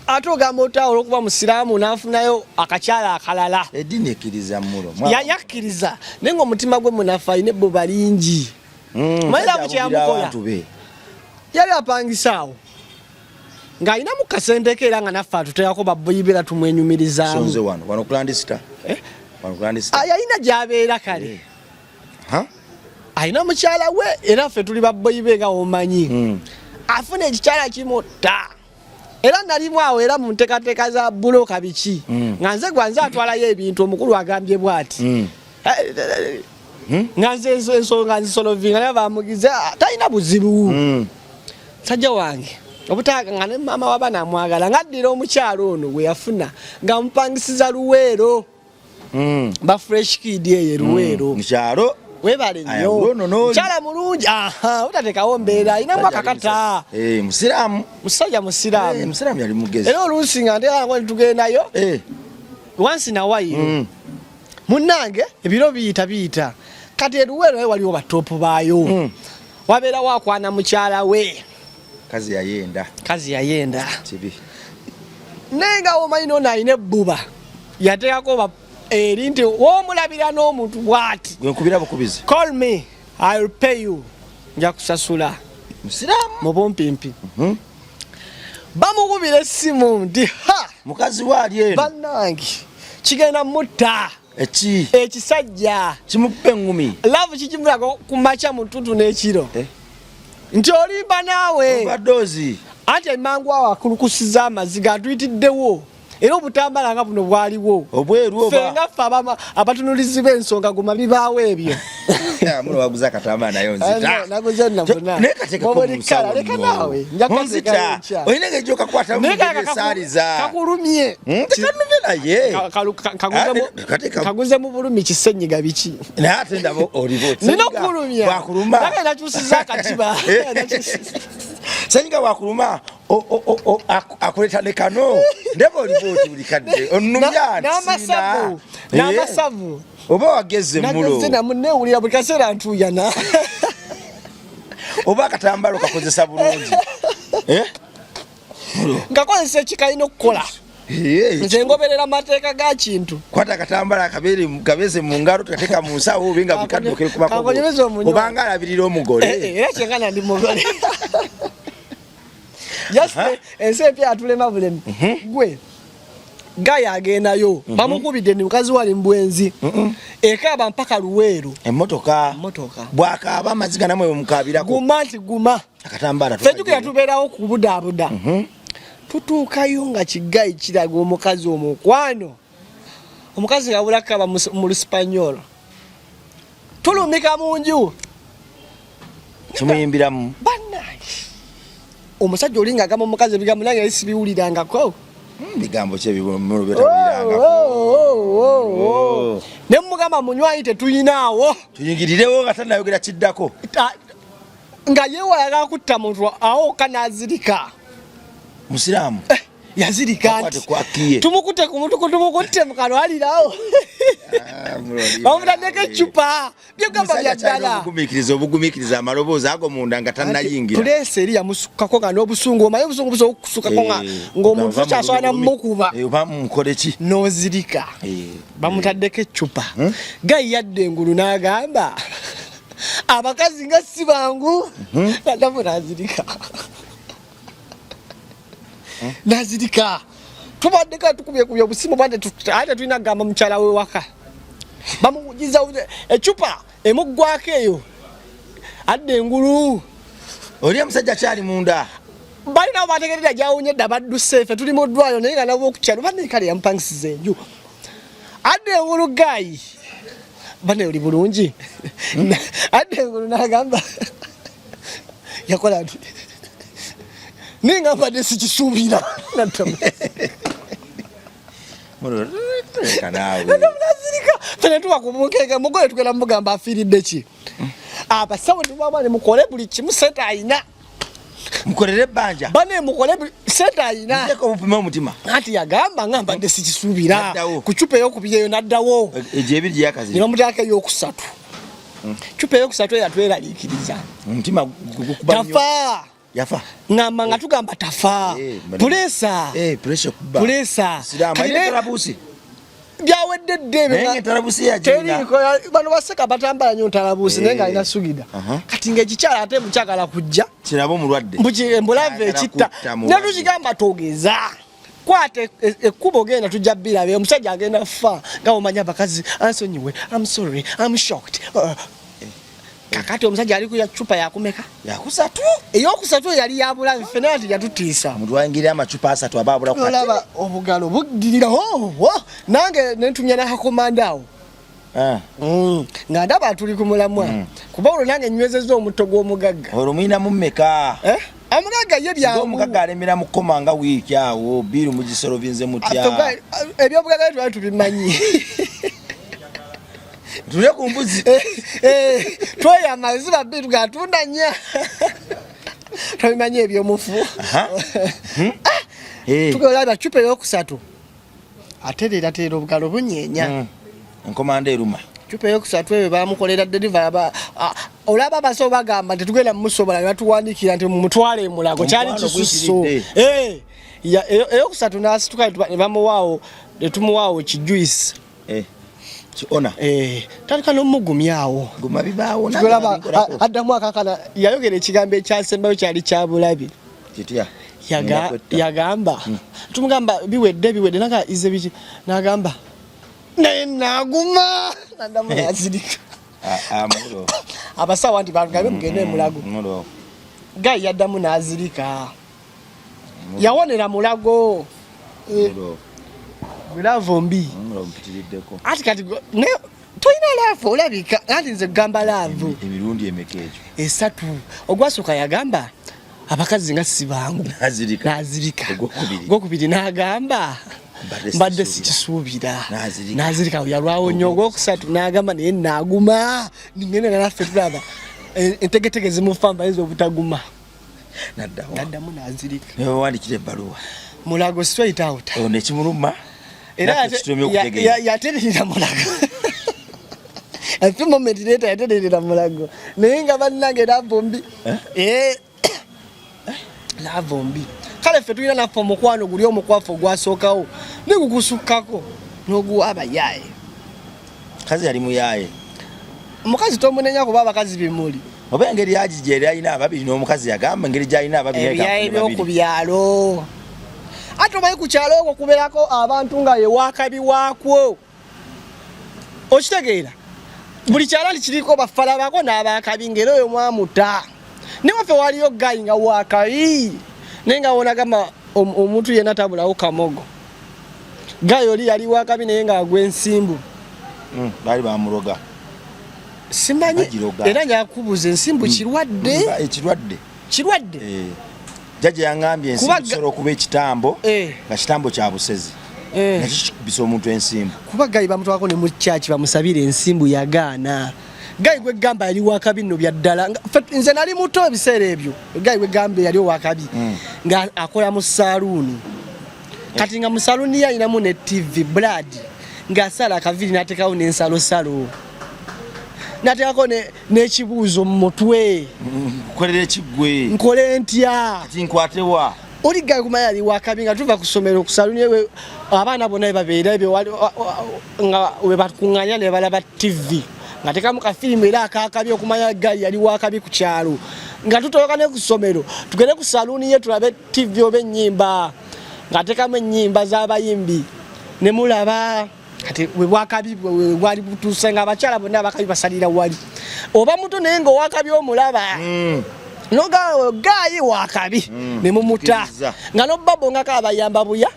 Ate ogamba otya olwokuba musiraamu n'afunayo akakyala akalala eddiini ekkiriza mulo yakkiriza naye ng'omutima gwe munafu alina ebbuba lingi hmm, manyi laavu kyeyamukola yali apangisa awo ng'alinamu kasente ke era nga naffe atuteekako baboyi tumwenyumirizaamu eh? ah, yalina gy'abeera kale eh. Alina mukyala we era ffe tuli baboyi be nga womanyi hmm. Afuna ekikyala kimutta era nalimu awo era mu nteekateeka za buloka biki hmm. Nga nze gwanze atwalayo ebintu omukulu agambye bw'ati hmm. Eh, nga nze ensonga nzisolovinga naye bamugize ah, talina buzibu Sajja wange obutaga nga ne maama w'abaana amwagala ng'addira omukyalo ono gwe yafuna ng'amupangisiza Luweero Ba fresh kid eyo Luweero Mukyalo webale nnyo mukyala mulungi aha otatekawo mbeera alinamu akakata eh, musiraamu musajja musiraamu eh, musiraamu yali mugezi era oluusi nga ntekango nitugendayo eh. Wansi nawayiro mm. Munnange ebiro biyita biyita kati eruweero naye waliwo batoopu baayo mm. Wabeerawo akwana mukyala we kazi yayenda kazi yayenda kibi naye nga omanyi nono alina ebbuba yateekako eri nti womulabira n'omuntu bwati gwenkubira bukubizi call me I will pay you nja kusasula musiraamu mu bumpimpi mm -hmm. Bamukubira essimu nti ha mukazi we ali eno bannange kigenda mutta eki ekisajja kimukuba eŋŋumi laavu kikimulako ku makya mu ttuntu n'ekiro eh. Nti olimba naawe overdose anti emangu awo akulukusiza amaziga atuyitiddewo era obutambala nga buno bwaliwo obweru oba ffe nga ffe abatunulizi b'ensonga guma bibaawo ebyo Muno waguze akatambala nayo nzita. Eh, naguze nafuna. Naye kateekeko mu nsawo. Leka naawe. Nja nzita. Olina engeri gy'okakwatamu esaaliza. Kakulumye. Hmm, tekanumye naye. Kaguze mu bulumi kisenyiga biki. Naye ate ndaba oliba Nina okukulumya. Bwakuluma. Nange nakyusiza akatiba. Senyiga bwakuluma akuleta ne kano. Ndaba oliba oti buli kadde. Onnumya nti. N'amasavu. N'amasavu. Oba wageze mulo. Nageze namu newulira buli kaseera ntuuyana. Oba akatambalo kakozesa bulungi. Eh? Nkakozesa ekikalina okukola. Nze ngoberera mateeka ga kintu. Kwata akatambala akabeere kabeze mu ngalo tukateeka mu nsawo obe nga bikadde okekubako. Obanga alabirira omugole. Eh, eh, era kyengana ndi mugole. Just ensi empya atulema bulemi. Mhm. Gwe gaya agendayo mhm. bamukubidde ni mukazi wali mbwenzi ekaaba mpaka Luweero. Emmotoka. Emmotoka. Bwakaaba amaziga namwe mukabirako. Guma nti guma. Akatambala. Fejjukira tubeerawo kubudaabuda. Mhm. Tutuukayo nga kigayi kiraga omukazi omukwano. Omukazi ngabula kaba mu Lusipanyolo. Tulumika mu nju. Kimuyimbiramu. Bannange. Omusajja oli ng'agamba omukazi ebigambo nange yali sibiwulirangako. Bigambo ki ebitawulirangako? Oh, Ne mugamba munywanyi tetuyinaawo. Tuyingirirewo nga tannayogera kiddako. Nga yeewala kutta muntu awo kanazirika. Musiraamu. Eh, yazirika nti tumukutte ku mutuku tumukutte mu kalwalirawo. Ah, Bamutaddeko eccupa. Byogamba bya ddala. Obugumiikiriza obugumiikiriza amaloboozi ago munda nga tannayingira. Puleesa eri yamusukkako nga n'obusungu omanyi obusungu busobola okukusukkako nga eh, ng'omuntu tokyasobola na mmukuba. Eh, oba mukole ki? N'ozirika. Eh, Bamutaddeko eccupa. Hmm? Gayi yadda engulu n'agamba abakazi nga si bangu. Hmm? Nadamu n'azirika. Hmm? N'azirika. Tubaddeko tukubyekubye obusimu bwa ate tetulina kugamba mukyala we waka. Bamuwugiza ecupa emuggwako eyo adda engulu. Oli omusajja akyali munda. Balina bategerera gyawunye dda badduse ffe tuli mu ddwaliro naye nga nabo okukyalo banne kale yamupangisiza enju. Adda engulu gayi. Banne oli bulungi. Adda engulu n'agamba yakola nti naye nga mbadde sikisuubira. Nazirika fene tuba ku bunkenke mugole tugenda mugamba afiiridde ki abasawo tubaba ne mukole buli kimu sente ayina mukolere ebbanja bane mukole sente ayina ndeko obupima omutima anti yagamba nga mbadde sikisuubira ku cupa eyokubiri eyo n'addawo egyo ebiri gye yakazi ne bamuteekako eyokusatu cupa eyokusatu eyo yatweraliikiriza omutima gukuba nnyo tafa yafa ngamba nga tugamba tafa eh, pulesa eh, pressure kuba pulesa Siraamu alina entalabuusi byawedde dda ebyo Naye ng'entalabuusi yagirina. Teriiko, bano baseka batambala nnyo ntalabuusi naye ng'alina Eh. sugida Aha. kati ng'ekikyala ate mukyagala kujja kiraba omulwadde mbulava Ayagala ekitta kutta mulwadde. netukigamba togeza kwata ekkubo genda tujja birabe omusajja agenda fa nga omanyi abakazi ansonyiwe I'm sorry I'm shocked kakati omusajja ali kuya cupa yakumeka yakusatu eyokusatu yali yabulabe ffena nti yatutiisa omuntu wayingira amacupa asatu aba abula ku olaba obugalo buddirira oh, oh, nange nentumya nakakomanda awo Ah. Nga ndaba tuli ku mulamwa kuba olwo nange nywezezza omutto gw'omugagga olwo mulina mummeka Eh? Omugagga ye byangu omugagga alemera mu koma nga wiiki awo biiru mugisolovinze mutya Ebyobugagga twali tubimanyi tule ku mbuzi eh, eh, tweyama ziba biiru gatunda nnya tobimanyi ebyomufu Hmm? Ah! Eh. Tugolaba cupa eyokusatu atereera teera obugalo bunyeenya hmm. Enkomanda eruma cupa eyokusatu eyo bamukolera deliver olaba abasawo bagamba nti tugenda mumusobola ne batuwandiikira nti mumutwale emulago kyali kisusso eh, eyokusatu nasituka ne bamuwaawo ne tumuwaawo kijuice eh, ona eh, tandika n'omugumyawo guma bibaawo addamu akakana yayogera ekigambo ekyasembayo kyali kyabulabi kitya yagamba hmm. tumugamba biwedde biwedde naga ize biki nagamba naye naguma nadamu nazirika ah, ah, abasawo nti bagabe mugende hmm, mulago gayi yaddamu nazirika yawonera mulago eh, laavu mbi ati kati tolina laavu olabika anti nze kugamba laavu emirundi emeka egyo esatu ogwasooka yagamba abakazi nga si bangu nazirika ogwokubiri n'agamba mbadde sikisuubira nazirika yalwawo nnyo ogwokusatu n'agamba naye naguma ningenda nga naffe tulaba entegetege zimufa mbayinza obutaguma naddamu nazirika newandikira ebbaluwa mulago straight out nekimuluma era yaterera mulago. A few moment later yatererera Mulago. Naye nga bannange love mbi. Eh? Eh. Love mbi. Kale ffe tulina naffe omukwano guli omukwafu ogwasookawo ne gukusukkako n'oguwa abayaaye. Kazi yali muyaaye. Omukazi tomunenya kuba abakazi bimuli. Oba engeri yagijja eri alina ababiri n'omukazi yagamba engeri gy'alina ababiri naye Ebyaye kaafune babiri. by'oku byalo. Ate omanyi ku kyalo okwo kubeerako abantu nga yewakabi waakwo. Okitegeera? Buli kyalo nti kiriko bafala baako n'abakabi ng'era oyo mwamuta. Ne waffe waliyo gayi nga wakabi naye nga wonagamba omuntu yenna tabulawo kamogo. Gayi oli yali wakabi naye ng'agwa ensimbu. Baali bamuloga. Simanyi Bagiroga. era njakubuuza ensimbu kirwadde? Ekirwadde. Kirwadde? Jjajja yangambye ensimbu Kuba kisobola okuba ekitambo nga kitambo kya busezi. Nakyo kikubisa omuntu ensimbu. Kuba gayi bamutwalako ne mu church bamusabire ensimbu yagaana. Gayi gwe gamba yali wakabi nno bya ddala. Nze nali muto ebiseera ebyo. Gayi gwe gamba yali owakabi. Nga akola mu saaluuni. Kati nga mu saaluuni ye alinamu ne TV blood. Ng'asala akaviiri n'ateekawo n'ensalosalo. N'ateekako n'ekibuuzo mu mutwe. Nkolere ki ggwe? Nkole ntya? Kati nkwatewa? Oli gayi kumanya yali wakabi nga tuva ku ssomero ku saaluuni ewe abaana bonna we babeera ebyo nga we bakuŋŋaanya ne balaba TV. Nga teekamu ka firimu era akaakabi okumanya gayi yali wakabi ku kyalo. Nga tutoloka ne ku ssomero tugende ku saaluuni ye tulabe TV oba ennyimba. Ng'ateekamu ennyimba z'abayimbi ne mulaba. Kati we bwakabi bwe bwali butuuse nga abakyala bonna abakabi basalira wali. Oba muto naye ng'owakabi omulaba. Noga gayi wakabi ne mumuta. Kkiriza. Nga n'obbabo ngako abayamba buya.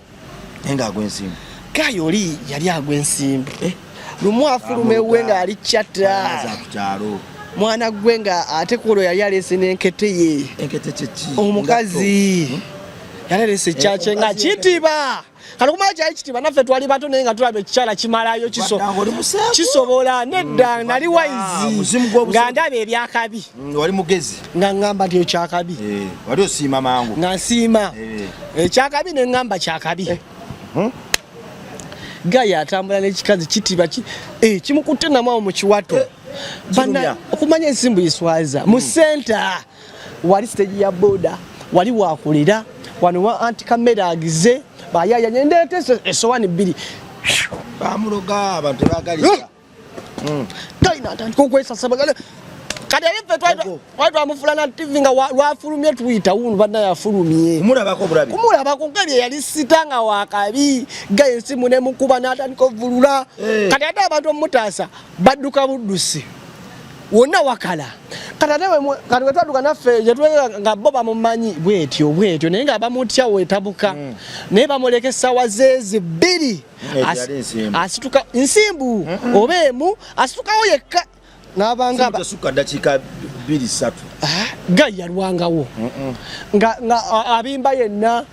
Naye ng'agwa ensimbu. Gayi oli yali agwa ensimbu. Lumu afuluma ewuwe ng'ali chata. Aza ku kyalo. Mwana gwe nga ate ku olwo yali aleese n'enkete ye. Enkete kye ki? Omukazi. Yali aleese ekyakye nga Omukazi kitiba. Kati okumanya kyali kitiba naffe twali bato naye nga tulaba ekikyala kimalayo Wadda ng'oli museegu. kisobola. Nedda, nali wayizi. Muzimu gw'obuseegu. Nga ndaba ebyakabi. Wali mugezi. Nga ŋŋamba nti ekyakabi. Wali osiima mangu. Nga nsiima. Ekyakabi ne ŋŋamba kyakabi. Gayi atambula n'ekikazi kitiba kimukutte namwe awo mu kiwato. Kirumya. Okumanya ensimbu yiswaza. Mu center wali stage ya boda, wali wakulira, wano wa anti kamera agize, bayaya ndeete esowani bbiri. Bamuloga abantu tebaagaliza. Talina atandika okwesasa bagale. Kati ate ffe twali twamufula na TV nga lwafulumye tuyita wuno bannaye afulumye. Kumulabako bulabi. Kumulabako nga yali sita nga wakabi. Ga ensimu ne mukuba n'atandika ovulula. Kati ate abantu omutaasa badduka buddusi. Wonna wakala. Kati ate kati we twadduka naffe gye twegera nga bo bamumanyi bwetyo bwetyo naye nga bamutya weetabuka. Naye bamuleka essaawa zeezi bbiri. Yali nsimbu. Asituka nsimbu oba emu asitukawo yekka. N'abanga Nsimbu tesukka ddakiika bbiri ssatu. Gayi yalwangawo. Nga abimba yenna.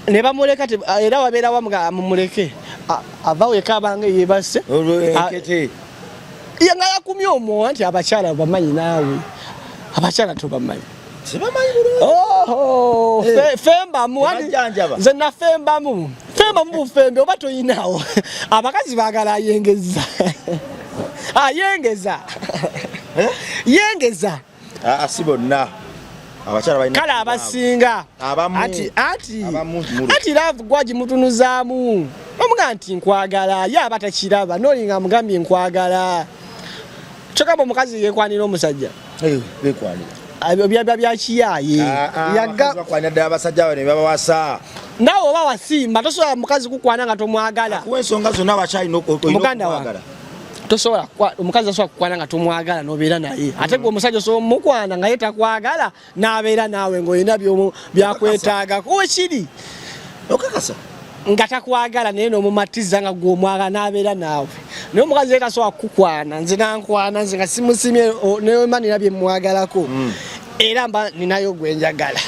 Ne bamuleka era wabeera wamu nga mumuleke. Avaawo yekka abanga yeebase. Olwo enkete. Ye nga yakumye omwoyo nti abakyala bamanyi naawe. Abakyala tobamanyi. Sibamanyi bulungi. Oho, fembamu. Ati Tebajjanjaba. nze nafembamu. Fembamu bufembe oba toyinaawo. Abakazi baagala ayengeza. Ayengeza. Yengeza. Si bonna. Abakyala balina Kale abasinga. Abamu. Ati, ati. Abamu mulu. Ati love gwagimutunuzaamu. Omugamba nti nkwagala, ye aba takiraba. N'oli nga amugambye nkwagala. Kyokka omukazi yeekwanira omusajja. Beekwanira. Ebyo byaba bya kiyaaye. Abakazi bakwanira ddala abasajja bano ne babawasa. Naawe oba wasiima, tosobola mukazi kukwana nga tomwagala. Akuwa ensonga zonna abakyalina olina Muganda wange. okumwagala. Tosobola omukazi tasobola kukwana nga tomwagala n'obeera naye. Ate gwe omusajja osobola omukwana nga ye takwagala n'abeera naawe ng'olina byakwetaagako. Wekiri. Okakasa? Nga takwagala naye n'omumatiza nga gwe omwagala n'abeera naawe. Naye omukazi ye tasobola kukukwana, nze nankwana, nze nga simusimye, ne mba nina bye mmwagalako. Era mba ninayo gwe njagala.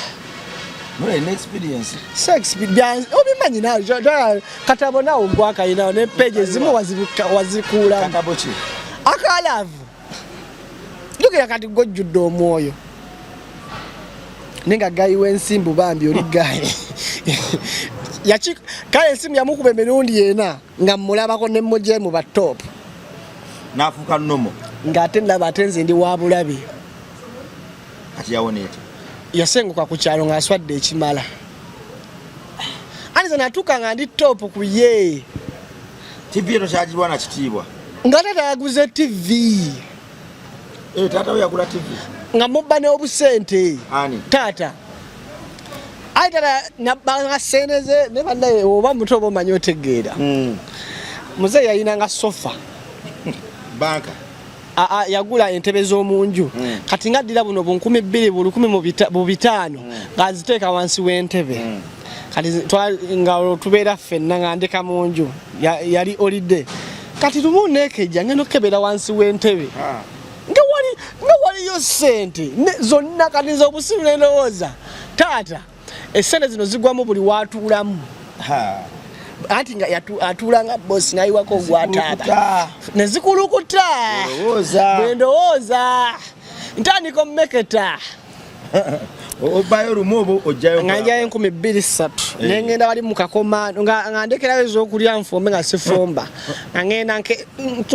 Mula ina experience. Sex obimanyi naawe, katabo naawe gwakayinawo ne page ezimu wazikuulamu. Katabo ki? Akalavu. Jjukira kati gw'ojjudde omwoyo. Naye nga gayi w'ensimbu bambi oli gayi. Kale ensimbu yamukuba emirundi ena nga mmulabako ne mmugye mu ba top. N'afuuka nomo. Ng'ate ndaba ate nze ndi wa bulabe. Kati yawona etya? Yasenguka ku kyalo ng'aswadde ekimala. Anti nze natuuka nga ndi top ku ye. TV eno kyagirwa na kitiibwa. Nga taata yaguze TV. Eh, taata we yagula TV. Nga mubba n'obusente. Ani? Taata. Ayi taata nabbanga ssente ze ne bannaye oba muto oba omanyi otegeera. Muzeeyi yayinanga sofa. Banka. Aa, yagula entebe z'omu nju. Kati ng'addira buno bunkumi bbiri bu lukumi mu bitaano ng'aziteeka wansi w'entebe. Kati nga olwo tubeera ffenna nga ndeka mu nju. Yali olidde. Kati lumu neekejja ngenda okukebera wansi w'entebe. Nga waliyo ssente zonna. Kati nze obusiru ne ndowooza taata essente zino zigwamu buli watuulamu. Anti nga atuula nga bosi n'ayiwako ogwataaba. Ne zikulukuta. Bwe ndowooza. Ntandika ommeketa. Obbayo lumu oba ojjayo? Nga njayo enkumi bbiri ssatu. Ne ngenda wali mu kakomando, nga ndekerayo ez'okulya nfumbe nga sifumba. Nga ngenda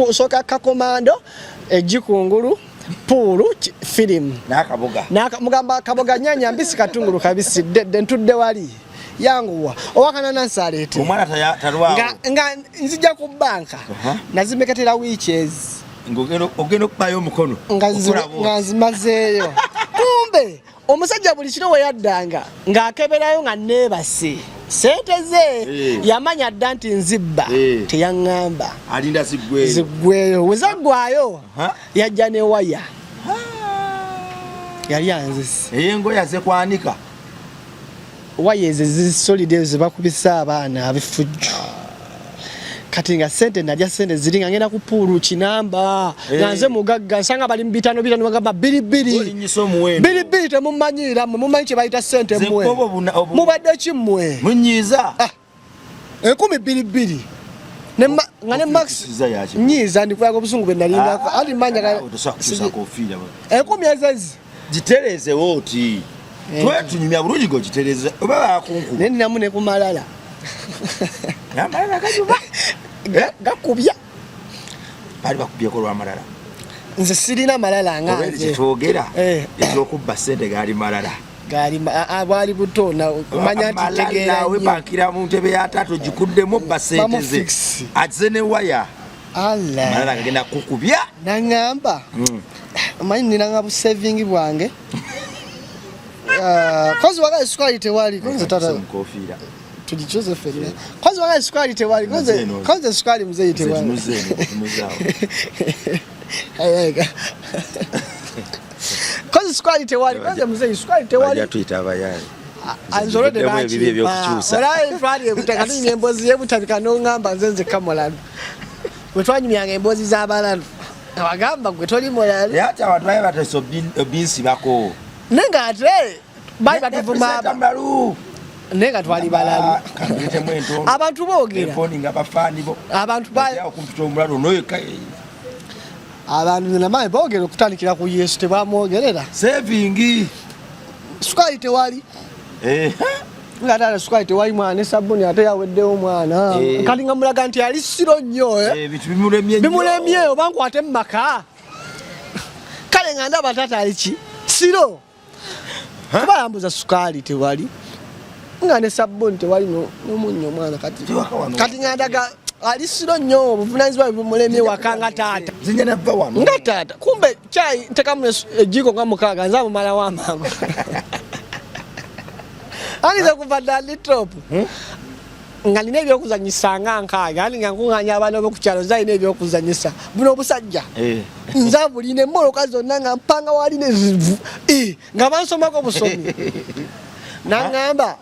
nsooka kakomando, eggi kungulu, puulu, firimu. N'akaboga. Mugamba kaboga nnyanya mbisi katungulu kabisi, ddedde ntudde wali. Yanguwa owakananansi aleete. Omwana talwawo. Nga nzija ku bbanka. Nazimeketera wiiki ezi. Ng'ogenda okubayo omukono. Nga nzimazeeyo. Kumbe omusajja buli kiro we yaddanga ng'akeberayo nga neebase ssente ze. Yamanya dda nti nzibba. Teyaŋŋamba. Alinda ziggweyo. Ziggweyo. We zaggwayo, yajja ne waya. Yali anzise. Ey'engoye aze kwanika. Waya ezo ezisolid ezo ze bakubisa abaana ab'effujjo. Kati nga ssente nalya ssente ziri nga ngenda ku puulu kinamba. Nga nze mugagga nsanga bali mu bitano bitano bagamba bbiri bbiri. Olinnyisa omuwendo. Bbiri bbiri temumanyiira mmwe, mumanyi kye bayita ssente Nze mmwe. nkoba Mubadde ki mmwe? Munyiiza. Enkumi bbiri bbiri. Ne nga ne Max Ofiisiza yaki? nyiiza ndi kulaga obusungu bwe nalindako. Anti mmanya Tosobola kukyusa kofiira bwe. Enkumi ezezi. Gitereezewo oti. Twetunyumya bulungi ng'ogitereeza oba bakunkuba. Naye nninamu ne ku malala. Amalala gajuba. Gakubya. Baali bakubyeko olw'amalala. Nze sirina malala nga Olw'ekyo nze. kye twogera, eky'okubba ssente gaali malala. Gaali bwali buto, na kumanya nti Amalala tegeera we nnyo. bankira mu ntebe ya taata ogikuddemu obba ssente ze. Bamufix. Azze ne waya. Allah. Amalala gagenda kukubya. Naŋŋamba. Omanyi nnina nga busaving bwange. Kozi waka esukali tewali, kozi tata. Nkofiira. Tugikyuse ffenna. Kozi waka esukali tewali, Muzeeyi no. kozi esukali muzeeyi Nze tewali. tunuze eno, tunuze awo. Ayega. Kozi sukali tewali, kozi muzeeyi sukali tewali. Bajja tuyita abayaaye. Anzolode Nzivuddemu ebibi ebyokukyusa. Olaba twali ebutaka tunyumya emboozi y'ebutabika n'oŋŋamba nze nzekka mulalu. Bwe twanyumyanga emboozi z'abalalu, wagamba gwe toli mulalu. Naye ate abantu baali bateesa obinsibako. Naye ng'ate baali batuvuma Ne presenter mulalu. Naye nga twali balalu. Kandeetemu entondo. Abantu boogera. Empooni nga bafaani bo. Abantu ba- Bajja okumpita omulalu n'oyo Abantu nze namaanyi boogera okutandikira ku Yesu tebamwogerera. Saving. Sukali tewali. Nga taata sukali tewali mwana ne sabbuuni ate yaweddewo mwana. Kati nga mulaga nti ali siro nnyo, Ebintu bimulemye nnyo. Bimulemye oba nkwate mu maka. Kale nga ndaba taata ali ki? Siro. Kuba yambuza sukaali tewali. Nga ne sabbuuni tewali n'omunnyo mwana kati. Tewaka wano. Kati nga ndaga ali siro nnyo obuvunaanyizibwa bumulemye waka nga taata. Nze nava wano. Nga taata kumbe kyayi ntekamu ejjiko nga mukaaga nze amumalawo amangu. Aniza kuva dda ndi top. Nga nina ebyokuzannyisa nga nkaaga, andi nga nkuŋŋaanya abaana b'oku kyalo nze alina ebyokuzannyisa. Buno obusajja. Nze abulina emmoloka zonna nga mpanga wali ne nga bansomako busomi. N'aŋŋamba,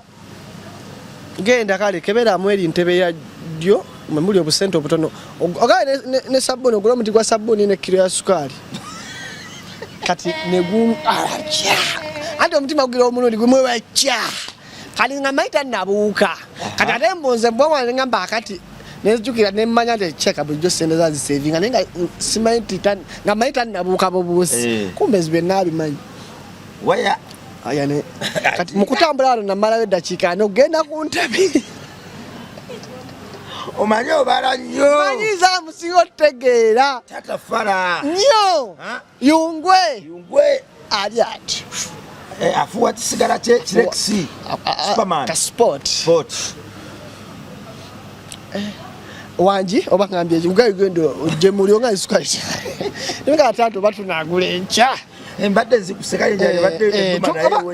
genda kale keberamu eri ntebe ya ddyo mwe muli obusente obutono. Ogaye ne sabbuuni, ogule omuti gwa sabbuuni ne kiro ya sukaali. Kati ne kya. Anti omutima gugira omulundi gumwe wa kya. Kati nga mmanyi tannabuuka. Kati ate mbunze mbwa wange ngamba akati nenzijukira ne mmanya nti cheka bulijjo ssente za zisevinga naye nga simanyi nti nga mmanyi tannabuuka bubuusi. Kumbe nze byonna abimanyi. Waya. Aya ne kati mu kutambula wano namalayo eddakiika ana okugenda ku ntebe. Omanyi obala nnyo. Manyiza musinga otutegeera. Taata fala. Nnyo. Yungwe. Yungwe. Ali ati. Eh, afuwa kisigala kye kirekisi. Superman. Ka sport. Sport. Eh, wangi oba ngambye eki ugayi genda ojje muli onga sukali. Nga taata oba tunaagula enkya. Eh, mbadde nzikuseka mbadde eh,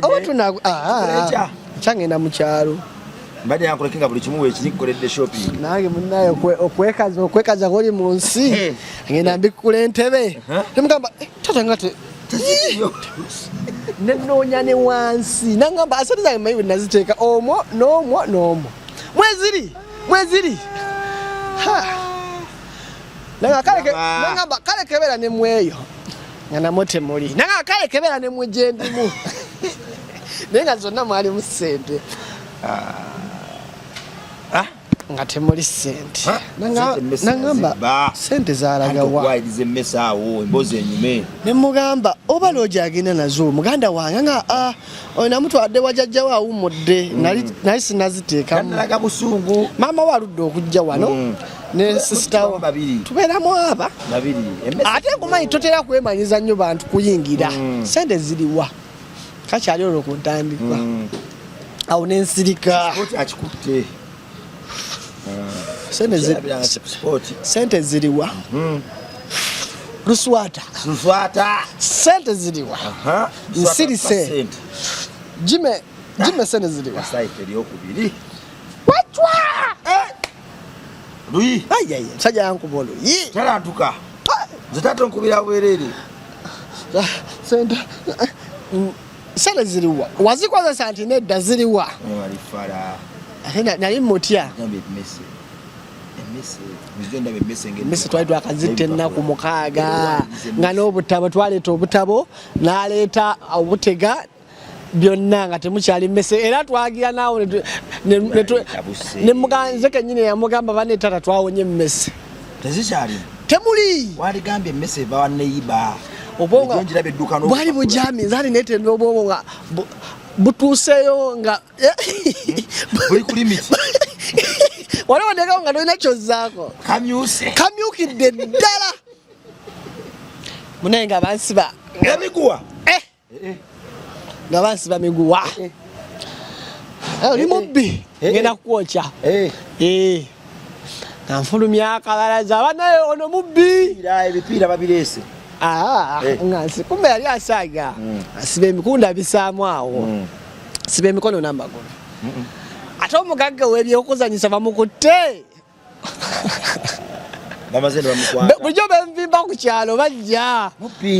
oba tunaagula ah, ah, ah. Enkya ngenda mu kyalo. Mbadde yankuleke nga buli kimu weekiri nkukoledde shopping. Nange munnaye okwekaza okwekaza koli mu nsi eh. ngenda mbikkula entebe nemugamba taata nga te nenoonya ne wansi nangamba asente zange manyi bwe naziteeka omwo n'omwo n'omwo mweziri mweziri nangamba kale kebera ne mweyo nga namwo temuli nangamba kale kebera ne mwe gyendimu naye nga zonna mwalimu ssente ah. nga temuli ssente nangamba sente zalagawa emmese awo emboozi enyume ne mugamba oba loogi agenda nazo muganda wange nga ah, oyo namutwadde wajajjawo awummudde mm. nali sinaziteekamu nalaga busungu maama we aludde okujja wano mm. ne sisita wo tubeeramu aba ate nkumanyi totera kwemanyiza nnyo bantu kuyingira mm. sente ziriwa kakyali olwo ku ntandikwa awo nensirika akikutte sente ziriwa luswata luswata sente ziriwa nsirise jime jime sente ziriwa eryokubiri wacwa eh! luyi ayiayi musajja yankuba oluyi talantuka nze taata onkubira bwerere ah, sente sente ziriwa wazikozesa nti nedda ziriwa ate nali mutya emmese twali twakazitta ennaku mukaaga nga n'obutabo twaleeta obutabo n'aleeta obutega byonna nga temukyali mmese era twagira naawo nemuganze kenyini yamugamba bane tata twawonye emmese tezikyali temuli waligambye emmese eva wa neyiba obwongo bwali bujami nzali netenda obwongo nga butuuseeyo nga buli ku limit waliwo ndekawo nga tolina kyozzaako kamyuse kamyukidde ddala munaye nga bansiba emiguwa eh. eh. nga bansiba miguwa eh. oli mubbi ngenda kukwokya nga nfulumya akabalaza banaye ono mubbi ebipiira babireese ah, nga nsi kumbe yali asaaga mm. asiba emikunda abisaamu awo mm. siba emikono n'amagulu ate omugagga webyokuzanyisa bamukutte bulijjo benvimba ku kyalo bajja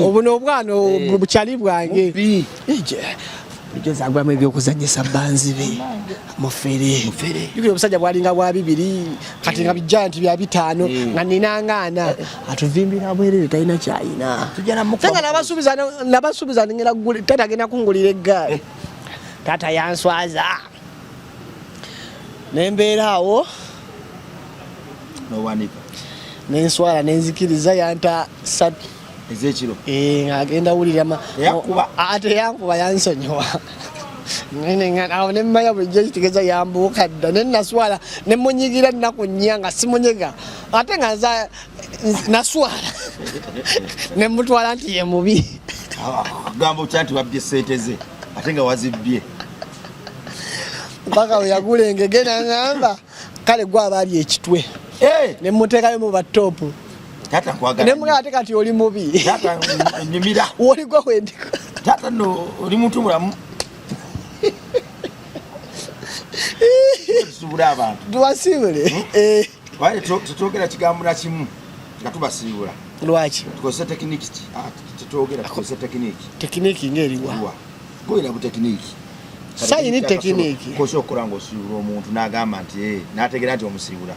obuno obwana eh. bukyali bwange bulijjo zagwamu ebyokuzanyisa banzibe mufere jukira obusajja bwalinga bwa bibiri kati nga bijja nti bya bitaano eh. nga nina ngaana eh. atuvimbira bwerere talina kyayina nga nabasuubiza ngenda tata agenda kungulira eggaali taata yanswaza nembeera awo nowanika nenswala nenzikiriza yanta satu ezekiro eh, agenda wulira ate yankuba yansonyiwa awo nemmanya bulijjo ekitegeeza yambuuka dda nenaswala nemunyigira ennaku nnya nga simunyega ate nga nza naswala nemutwala nti ye mubi gamba otya nti wabbye sente ze ate nga wazibbye mpaka weyagula engege nangamba kale gwe abaali ekitwe eh! nemuteekayo mu batoopu nemugamba ate kati oli mubi oligwa wendiko taata no oli muntu mulamu tusubule abantu tubasiibule hmm? eh. tetwogera kigambo na kimu nga tubasiibula lwaki tukozese tekiniki ki ah, tetwogera tukozese tekiniki tekiniki ngaeriwa goyina butekiniki sayini tekiniki kosa okukola nga osiibula omuntu n'agamba nti eh, n'ategeera nti omusiibula